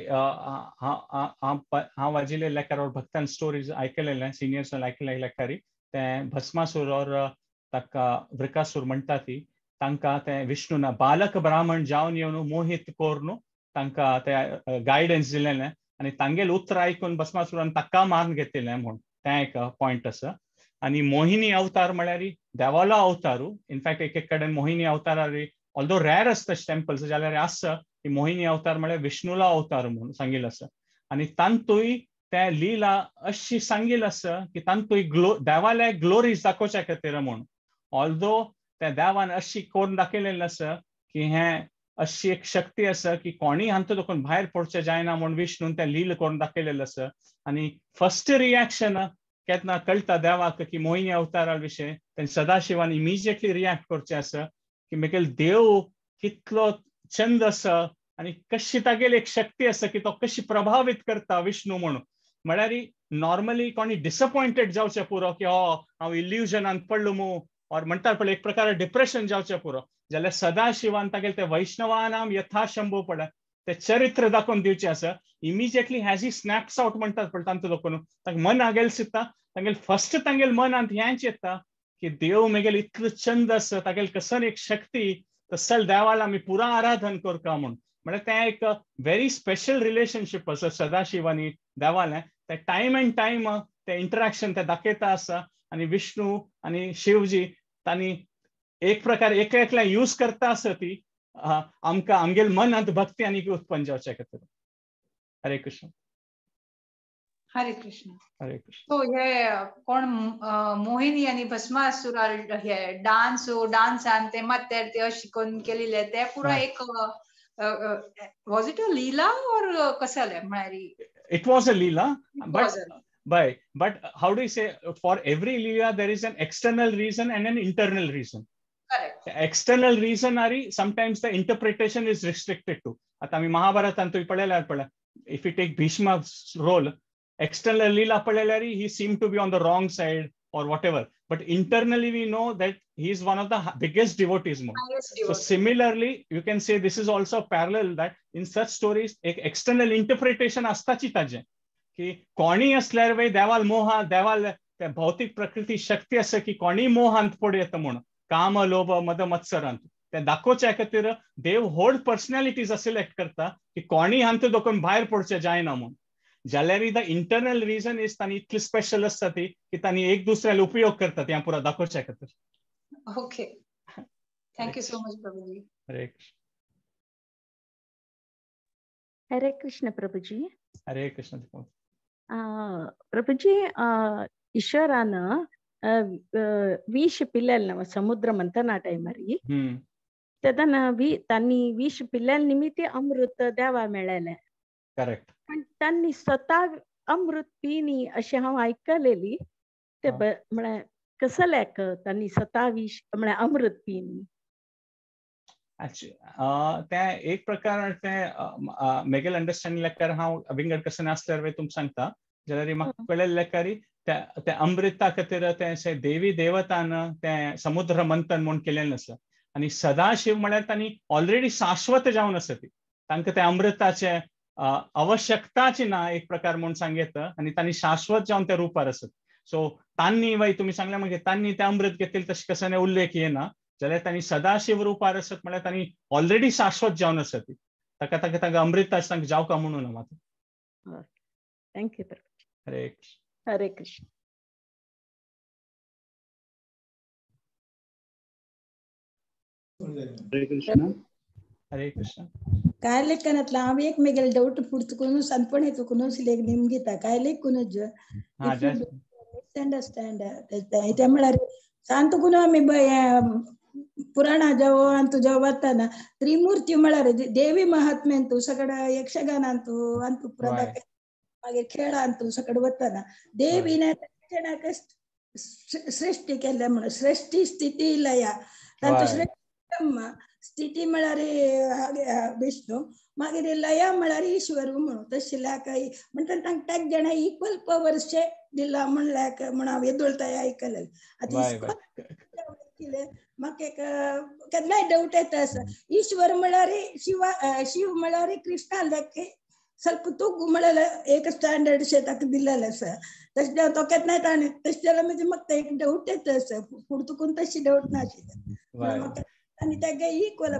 हांव वाजिल्ले लेखार और भक्तान स्टोरीज आयकलेले, सिनियर्स आयकले लेखारी ते भस्मासूर और ताका वृकासूर म्हणटा ती तांकां ते विष्णूना बालक ब्राह्मण जावन येवन मोहित करून तांकां ते गायडन्स दिलेलें आनी तांगेले उतर आयकून भस्मासुरान ताका मारून घेतिल्लें म्हूण तें एक पॉयंट आसा। आनी मोहिनी अवतार म्हळ्यार देवालो अवतारू। इनफॅक्ट एक एक कडेन मोहिनी अवतार ऑल्दो रेर आसता टेम्पल्स जाल्यार आसा की मोहिनी अवतार म्हळ्यार विष्णूलो अवतार म्हणून सांगिल्लें आसा। आनी तांतूय ते लिला अशी सांगिल्लें आसा की तांतूय देवाले ग्लोरीज दाखोवच्या खातीर म्हूण, ऑल्दो त्या देवान अशी करून दाखयलेलें आसा की हें अशी एक शक्ती आसा की कोणीय हांतूं देखून भायर पडचें जायना म्हूण विष्णून तें लील करून दाखयलेलें आसा। आनी फर्स्ट रिएक्शन केन्ना कळटा देवाक की मोहिनी अवतारा विशय तेन्ना सदाशिवान इमिजिएटली रिएक्ट करचें आसा की म्हगेलो देव कितलो चंद आसा आनी कशी तागेली एक शक्ती आसा की तो कशी प्रभावीत करता विष्णू म्हणून। म्हळ्यार नॉर्मली कोणी डिसअपॉयंटेड जावचें पुरो की हो हांव इल्युजनान पडलो मू और म्हणटात पळय एक प्रकारे डिप्रेशन जावचें पुरो, जाल्यार सदाशिवान तागेले ते वैष्णवानाम यथाशंभू पळय ते चरित्र दाखोवन दिवचें आसा। Immediately has he snaps out म्हणटात पळय तांचो दाखोवन तांकां मन आगेल चित्ता तांगेले फर्स्ट तांगेले मनांत हेंच येता की देव म्हगेले इतलो चंद आसा, तागेले कसन एक शक्ती तसल देवाला आमी पुरा आराधन करता म्हूण। म्हळ्यार तें एक व्हेरी स्पेशल रिलेशनशीप आसा सदाशिव आनी देवालें। ते टायम एंड टायम ते इंटरेक्शन ते दाखयता आसा आनी विष्णू आनी शिवजी तांणी एक प्रकार एक एकल्या यूज करता आसा ती आमकां आमगेले मनांत भक्ती आनी उत्पन्न जावच्या खातीर। हरे कृष्ण। हरे कृष्ण। हरे कृष्ण। तो हे कोण मोहिनी आणि भस्मासुरा हे डान्स डान्सान ते मात्यार ते अशी करून केलेले ते पुरा एक वॉज it a Leela और कसले म्हळ्यार it was a Leela but how do you say, for every Leela there is an external reason and an internal reason. Correct. External reason are sometimes the interpretation is restricted to. आता आमी महाभारतांतूय पळयल्यार पळय, if you take Bhishma's role, external Leela पळयल्यार he seemed to be on the wrong side or whatever, but internally we know that he is one of the biggest devotees. So similarly, you can say this is also parallel that in such stories, एक external interpretation असताची ताजें की कोणी असल्यार वे देवाल मोहा देवाल त्या भौतिक प्रकृती शक्ती आसा की कोणी मोहांत पडूं येता म्हूण, काम लोभ मद मत्सरांत ते दाखोवच्या खातीर देव होड पर्सनॅलिटीज सिलेक्ट करता की कोणी हांतूं देखून भायर पडचें जायना म्हूण. जाल्यार the internal reason is तांणी इतली स्पेशल आसता ती की तांणी एक दुसऱ्याला उपयोग करता ती पुरा दाखोवच्या खातीर. Okay, thank you so much Prabhuji. Hare Krishna. Hare Krishna Prabhuji. Hare Krishna Prabhuji. ईश्वरान विष पिलेल समुद्र मंथना टायमारी तेन्ना तांणी विष पिलेल निमित्त अमृत देवा मेळ्ळेलें. करेक्ट. पण तांणी स्वतः अमृत पिनी अशें हांव आयकलेली ते म्हळ्यार कसल्याक तांणी सतावीस म्हळ्यार अमृत पिन? ते एक प्रकार ते मेगेल अंडरस्टँडिंग लेखार हांव विंगड कशें आसल्यार तुमकां सांगता जाल्यार म्हाका कळ्ळें लेखारी ते अमृता खातीर ते देवी देवतान ते समुद्र मंथन म्हूण केलेलें आसा आनी सदाशिव म्हळ्यार तांणी ऑलरेडी शाश्वत जावन आसा ती तांकां त्या अमृताचे आवश्यकताची ना एक प्रकार म्हूण सांगयत आनी तांणी शाश्वत जावन त्या रुपार आसत. सो तांणी वय तुमी सांगलें मागीर तांणी ते अमृत घेतले तशें कसो उल्लेख येना जाल्यार तांणी सदाशिव रुपार आसत म्हळ्यार तांणी ऑलरेडी शाश्वत जावन आसत ती ताका ताका तांकां अमृताच तांकां जावका म्हणून मात. Thank you. Hare Krishna. Hare Krishna. Hare Krishna. Hare Krishna. काय लेखनातला हांव एक मेगेले डाऊट पुर्तकून सानपण येतकून लेख निमगिता काय लेखूनच मिसअंडरस्टँड ते म्हळ्यार सांतकून आमी पुराणा जावो आनी तुज्या वतना त्रिमूर्ती म्हळ्यार देवी महात्म्यांतू सगळं यक्षगानांतू अंतू प्रदा मागीर खेळांतू सगळं वतना देवीने जणाक सृष्टी केल्या म्हणून सृष्टी स्थिती लया तांचो श्रेष्ठ ब्रह्मा स्थिती म्हळ्यार विष्णू मागीर लया म्हळ्यार ईश्वर म्हणून तशें काय म्हणटा तांकां ताक जाणां इक्वल पवर्सचे दिला म्हणल्यार म्हण हांव येदोळताय आयकलें. आतां कितें म्हाका एक केन्नाय डावट येता आसा ईश्वर म्हळ्यार शिवा शिव म्हळ्यार कृष्णा लेखे ಸ್ವಲ್ಪ ತೂಗು म्हळ्यार एक स्टँडर्ड शे ताका दिलेलें आसा तशें तो केन्नाय ताणें तशें जाल्यार मागीर म्हाका एक डावट येता आसा फुडतकून तशी डावट नाशिल्लें आनी ताका इक्वल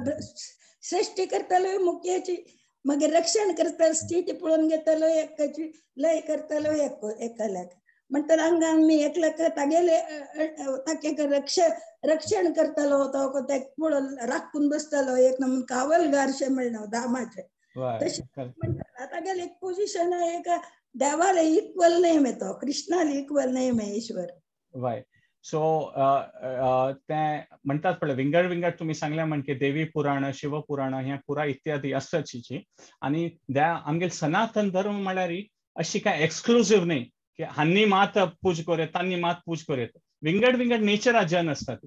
सृष्टी करतालो मुख्याची मागीर रक्षण करतालो स्थिती पळोवन घेतालो एकाची लय करतालो एकाल्याक म्हणटा हांगा आमी एकल्याक तागेले ताका रक्षण करतालो तो ताका पळोवन राखून बसतालो एक नमून कावलगारशें म्हणना दामाचें तशें म्हणटा तागेले एक पोजिशन एक देवाले इक्वल नेम येतो कृष्णाले इक्वल नेम आहे ईश्वर. वाय सो ते म्हणटात पळय विंगड विंगड तुमी सांगल्या म्हणजे देवी पुराण शिव पुराण हें पुरा इत्यादी आसाची आनी आमगेले सनातन धर्म म्हळ्यार अशी काय एक्सक्लुजीव न्ही की हांनी मात पूज करूं तांनी मात पूज करूं विंगड विंगड नेचरा जन आसतात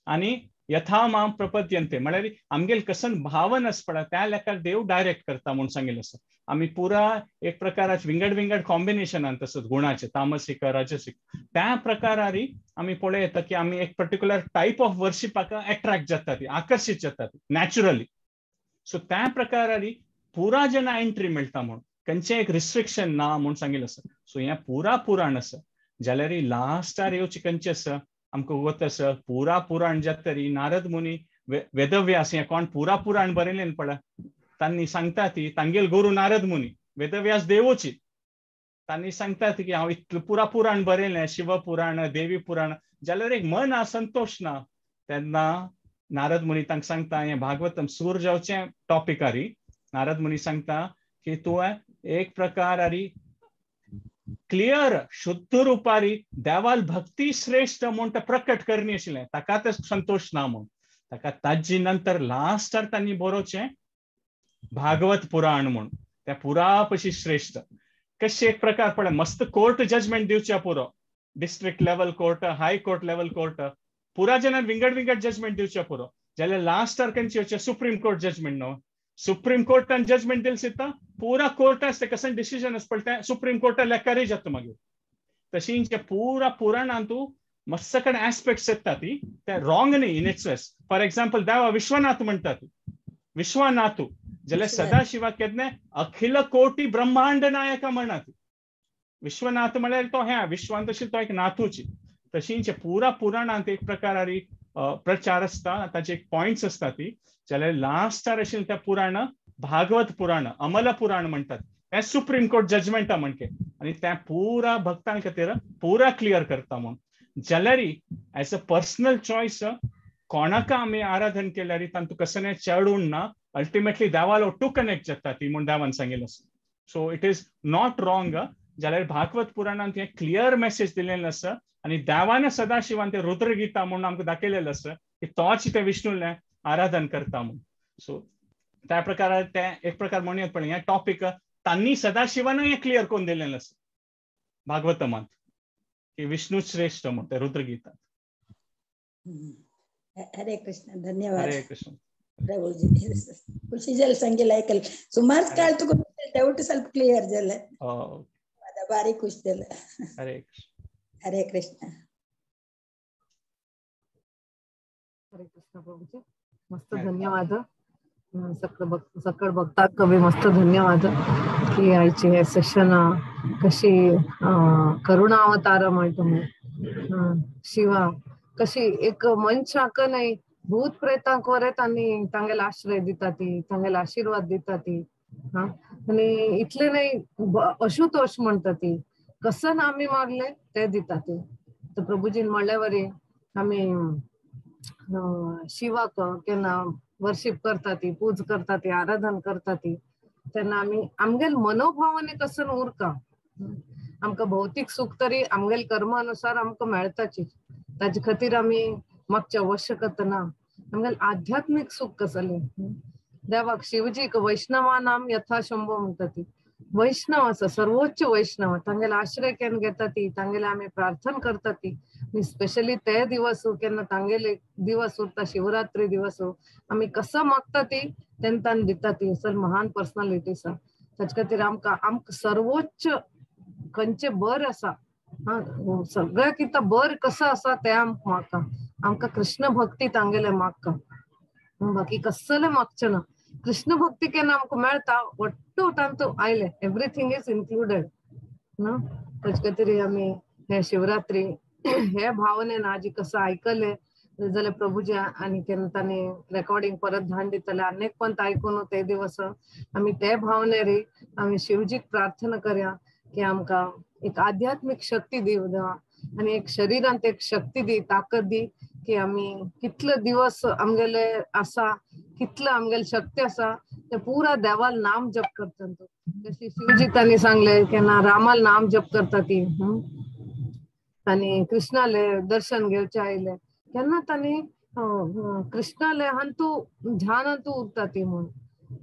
आनी यथा मां प्रपद्यंते म्हळ्यार आमगेले कसन भावन आसता पळय त्या लेखार देव डायरेक्ट करता म्हूण सांगिल्लें आसा. आमी पुरा एक प्रकाराचे विंगड विंगड कॉम्बिनेशनान तसोच गुणाचे तामसीक राजसीक त्या प्रकारारी आमी पळयता की आमी एक पर्टिक्युलर टायप ऑफ वर्शिपाक एट्रॅक्ट जाता ती आकर्शीत जाता ती नॅचरली. सो त्या प्रकारारी पुरा जेन्ना एंट्री मेळटा म्हूण खंयचें एक रिस्ट्रिक्शन ना म्हूण सांगिल्लें आसा. सो हें पुरा पुराण आसा जाल्यार लास्टार येवचें खंयचें आसा आमकां वत आसा पुरा पुराण जाता तरी नारद मुनी वेदव्यास हें कोण पुरा पुराण बरयलें पळय तांणी सांगता ती तांगेल गुरू नारद मुनी वेदव्यास देवोची तांणी सांगतात की हांव इतलें पुरा पुराण बरयलें शिव पुराण देवी पुराण जाल्यार एक मन असंतोश ना तेन्ना नारद मुनी तांकां सांगता हें भागवतम सूर जावचें टॉपिकारी नारद मुनी सांगता की तुवें एक प्रकारारी क्लियर शुद्ध रुपारी देवाल भक्ती श्रेष्ठ म्हूण तें प्रकट करणी आशिल्लें ताका तें संतोश ना म्हूण ताका ताजी नंतर लास्टार तांणी बरोवचें भागवत पुराण म्हूण त्या पुरा पशी श्रेष्ठ कशें एक प्रकार पळय मस्त कोर्ट जजमेंट दिवचें पुरो district level court high court level court पुरा जनान विंगड विंगड जजमेंट दिवचें पुरो जाल्यार लास्टार खंयचें येवचें सुप्रीम कोर्ट जजमेंट न्हू सुप्रीम कोर्टान जजमेंट दिलें सुद्दां पुरा कोर्टास तें कसलें डिसिजन आसता पळय तें सुप्रीम कोर्टा लेखारय जाता मागीर तशीं पुरा पुराणांतू मस्त कडेन एस्पेक्ट्स येता ती ते रॉंग न्ही इन it's for example देवा विश्वनाथ म्हणटात विश्वनाथू जाल्यार सदाशिवा केन्ना अखिल कोटी ब्रह्मांड नायक म्हणत विश्वनाथ म्हळ्यार तो ह्या विश्वांत तशी तो एक नाथूची तशींचे पुरा पुराणांत एक प्रकारारी प्रचार आसता ताचे एक पॉयंट्स आसता ती जाल्यार लास्टार आशिल्लें त्या पुराण भागवत पुराण अमल पुराण म्हणटात तें सुप्रीम कोर्ट जजमेंटा म्हणके आनी तें पुरा भक्तां खातीर पुरा क्लियर करता म्हूण जाल्यार एज अ पर्सनल चॉयस कोणाका आमी आराधन केल्यार तांतूं कसलें चडून ना अल्टिमेटली देवालो टू कनेक्ट जाता ती म्हूण देवान सांगिल्लें आसा. So it is not wrong जाल्यार भागवत पुराणांत हें क्लियर मेसेज दिलेलें आसा आनी देवान सदाशिवान तें रुद्रगीता म्हूण आमकां दाखयलेलें आसा की तोच तें विष्णुलें आराधन करता म्हूण. सो त्या प्रकार तें एक प्रकार म्हणूं पण हें टॉपीक तांणी सदाशिवानूय हें क्लियर करून दिलेलें आसा भागवतमांत की विष्णु श्रेष्ठ म्हूण तें रुद्रगीता. हरे कृष्ण, धन्यवाद हरे कृष्ण प्रभुजी. खुशी जाल सांगितलं ऐकल सुमार काळ तुका डाऊट ಸ್ವಲ್ಪ क्लियर झालं, भारी खुश झालं. हरे कृष्ण हरे कृष्ण हरे कृष्ण प्रभुजी, मस्त धन्यवाद. सकळ बघतात कवी मस्त धन्यवाद की आयची हे सेशन कशी करुणा अवतार म्हणतो मी शिवा कशी एक मनशाक नाही भूत प्रेतांक वरे तांणी तांगेले आश्रय दिता ती, तांगेले आशीर्वाद दिता ती. हा आनी इतले नाही अशुतोष म्हणटा ती, कसं ना आमी मागले ते दिता ती. तर प्रभुजीन म्हणल्या वरी आमी शिवाक केन्ना वर्शिप करता ती, पूज करता ती, आराधन करता ती, तेन्ना आमी आमगेल मनोभावाने कसं उरका. आमकां भौतीक सुख तरी आमगेल कर्मानुसार आमकां मेळताची, ताजे खातीर आमी मागचे आवश्यकता ना. आमगेल आध्यात्मीक सुख कसलें देवाक शिवजीक वैष्णवा नाम यथा शंभो म्हणटा ती, वैष्णव आसा सर्वोच्च वैष्णव, तांगेले आश्रय केन्ना घेता ती, तांगेले आमी प्रार्थना करता ती. स्पेशली ते दिवस केन्ना तांगेले दिवस उरता शिवरात्री दिवस आमी कसो मागता ती तेन्ना तांणी दिता ती. सर महान पर्सनालिटी आसा, ताचे खातीर आमकां आमकां सर्वोच्च खंयचें बर आसा, हा सगळ्या कितें बर कसो आसा तें आमकां मागता. आमकां कृष्ण भक्ती तांगेले मागता, बाकी कसलें मागचें ना. कृष्ण भक्ती केन्ना आमकां मेळटा वट्टू तांतू आयले, एवरीथींग is included ना. ताचे खातीर आमी हे शिवरात्री हे भावनेन आजी कसं आयकले जाल्यार प्रभुजी आनी केन्ना तांणी रेकॉर्डिंग परत धाडून दितले आनी एक पण आयकून ते दिवस आमी ते भावने आमी शिवजीक प्रार्थना करया की आमकां एक आध्यात्मीक शक्ती दी देवा, आनी एक शरीरांत एक शक्ती दी, ताकद दी की आमी कितले दिवस आमगेले आसा, कितले आमगेले शक्ती आसा ते पुरा देवाल नाम जप करता. जशी शिवजी तांणी सांगले केन्ना रामाल नाम जप करता ती, तांणी कृष्णाले दर्शन घेवचे आयले केन्ना तांणी कृष्णाले हांतू ध्यानांतू उरता ती म्हूण.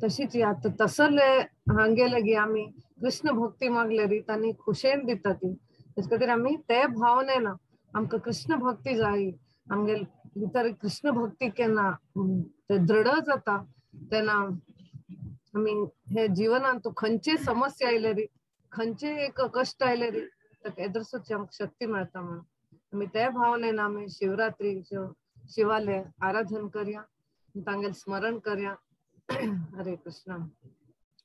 तशीच आतां तसले हांगेले गी आमी कृष्ण भक्ती मागले री तांणी खुशेन दिता ती. तेचे खातीर आमी ते भावनेन आमकां कृष्ण भक्ती जाय, आमगेले भितर कृष्ण भक्ती केन्ना ते दृढ जाता तेन्ना आमी हे जिवनांत खंयचे समस्या आयले री, खंयचे एक कश्ट आयले री एदरसूच आमकां शक्ती मेळटा म्हणून आमी ते भावनेन आमी शिवरात्री शिवाले आराधन करया, तांगेले स्मरण करया. हरे कृष्ण.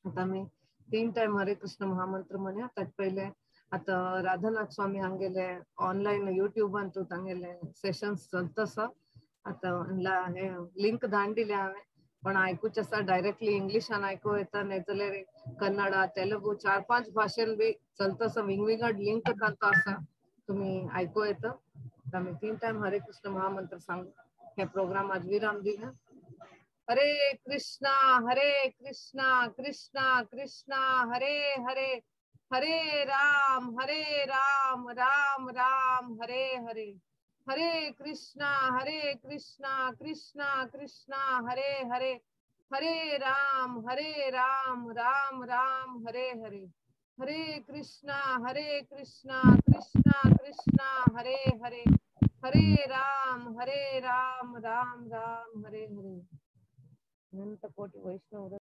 आतां आमी 3 टायम हरे कृष्ण महामंत्र म्हणया. ताचे पयले आतां राधानाथ स्वामी हांगेले ऑनलायन युट्यूबान तांगेले सेशन्स चलता आसा. आतां हे लिंक धाडून दिल्या हांवें, पण आयकूच आसा डायरेक्टली इंग्लिशान आयकूं येता, नाय जाल्यार कन्नडा तेलुगू 4-5 भाशेन बी चलता आसा, विंगविंगड लिंक तांचो आसा, तुमी आयकूं येता. आमी 3 टायम हरे कृष्ण महामंत्र सांगू. हे प्रोग्राम आज विराम दिया. हरे कृष्णा हरे कृष्णा कृष्णा कृष्णा हरे हरे, हरे राम राम राम हरे हरे, हरे कृष्णा कृष्णा कृष्णा हरे हरे, हरे राम राम राम हरे हरे, हरे कृष्णा कृष्णा कृष्णा हरे हरे, हरे राम राम राम हरे हरे. अनंत कोटि वैष्णव.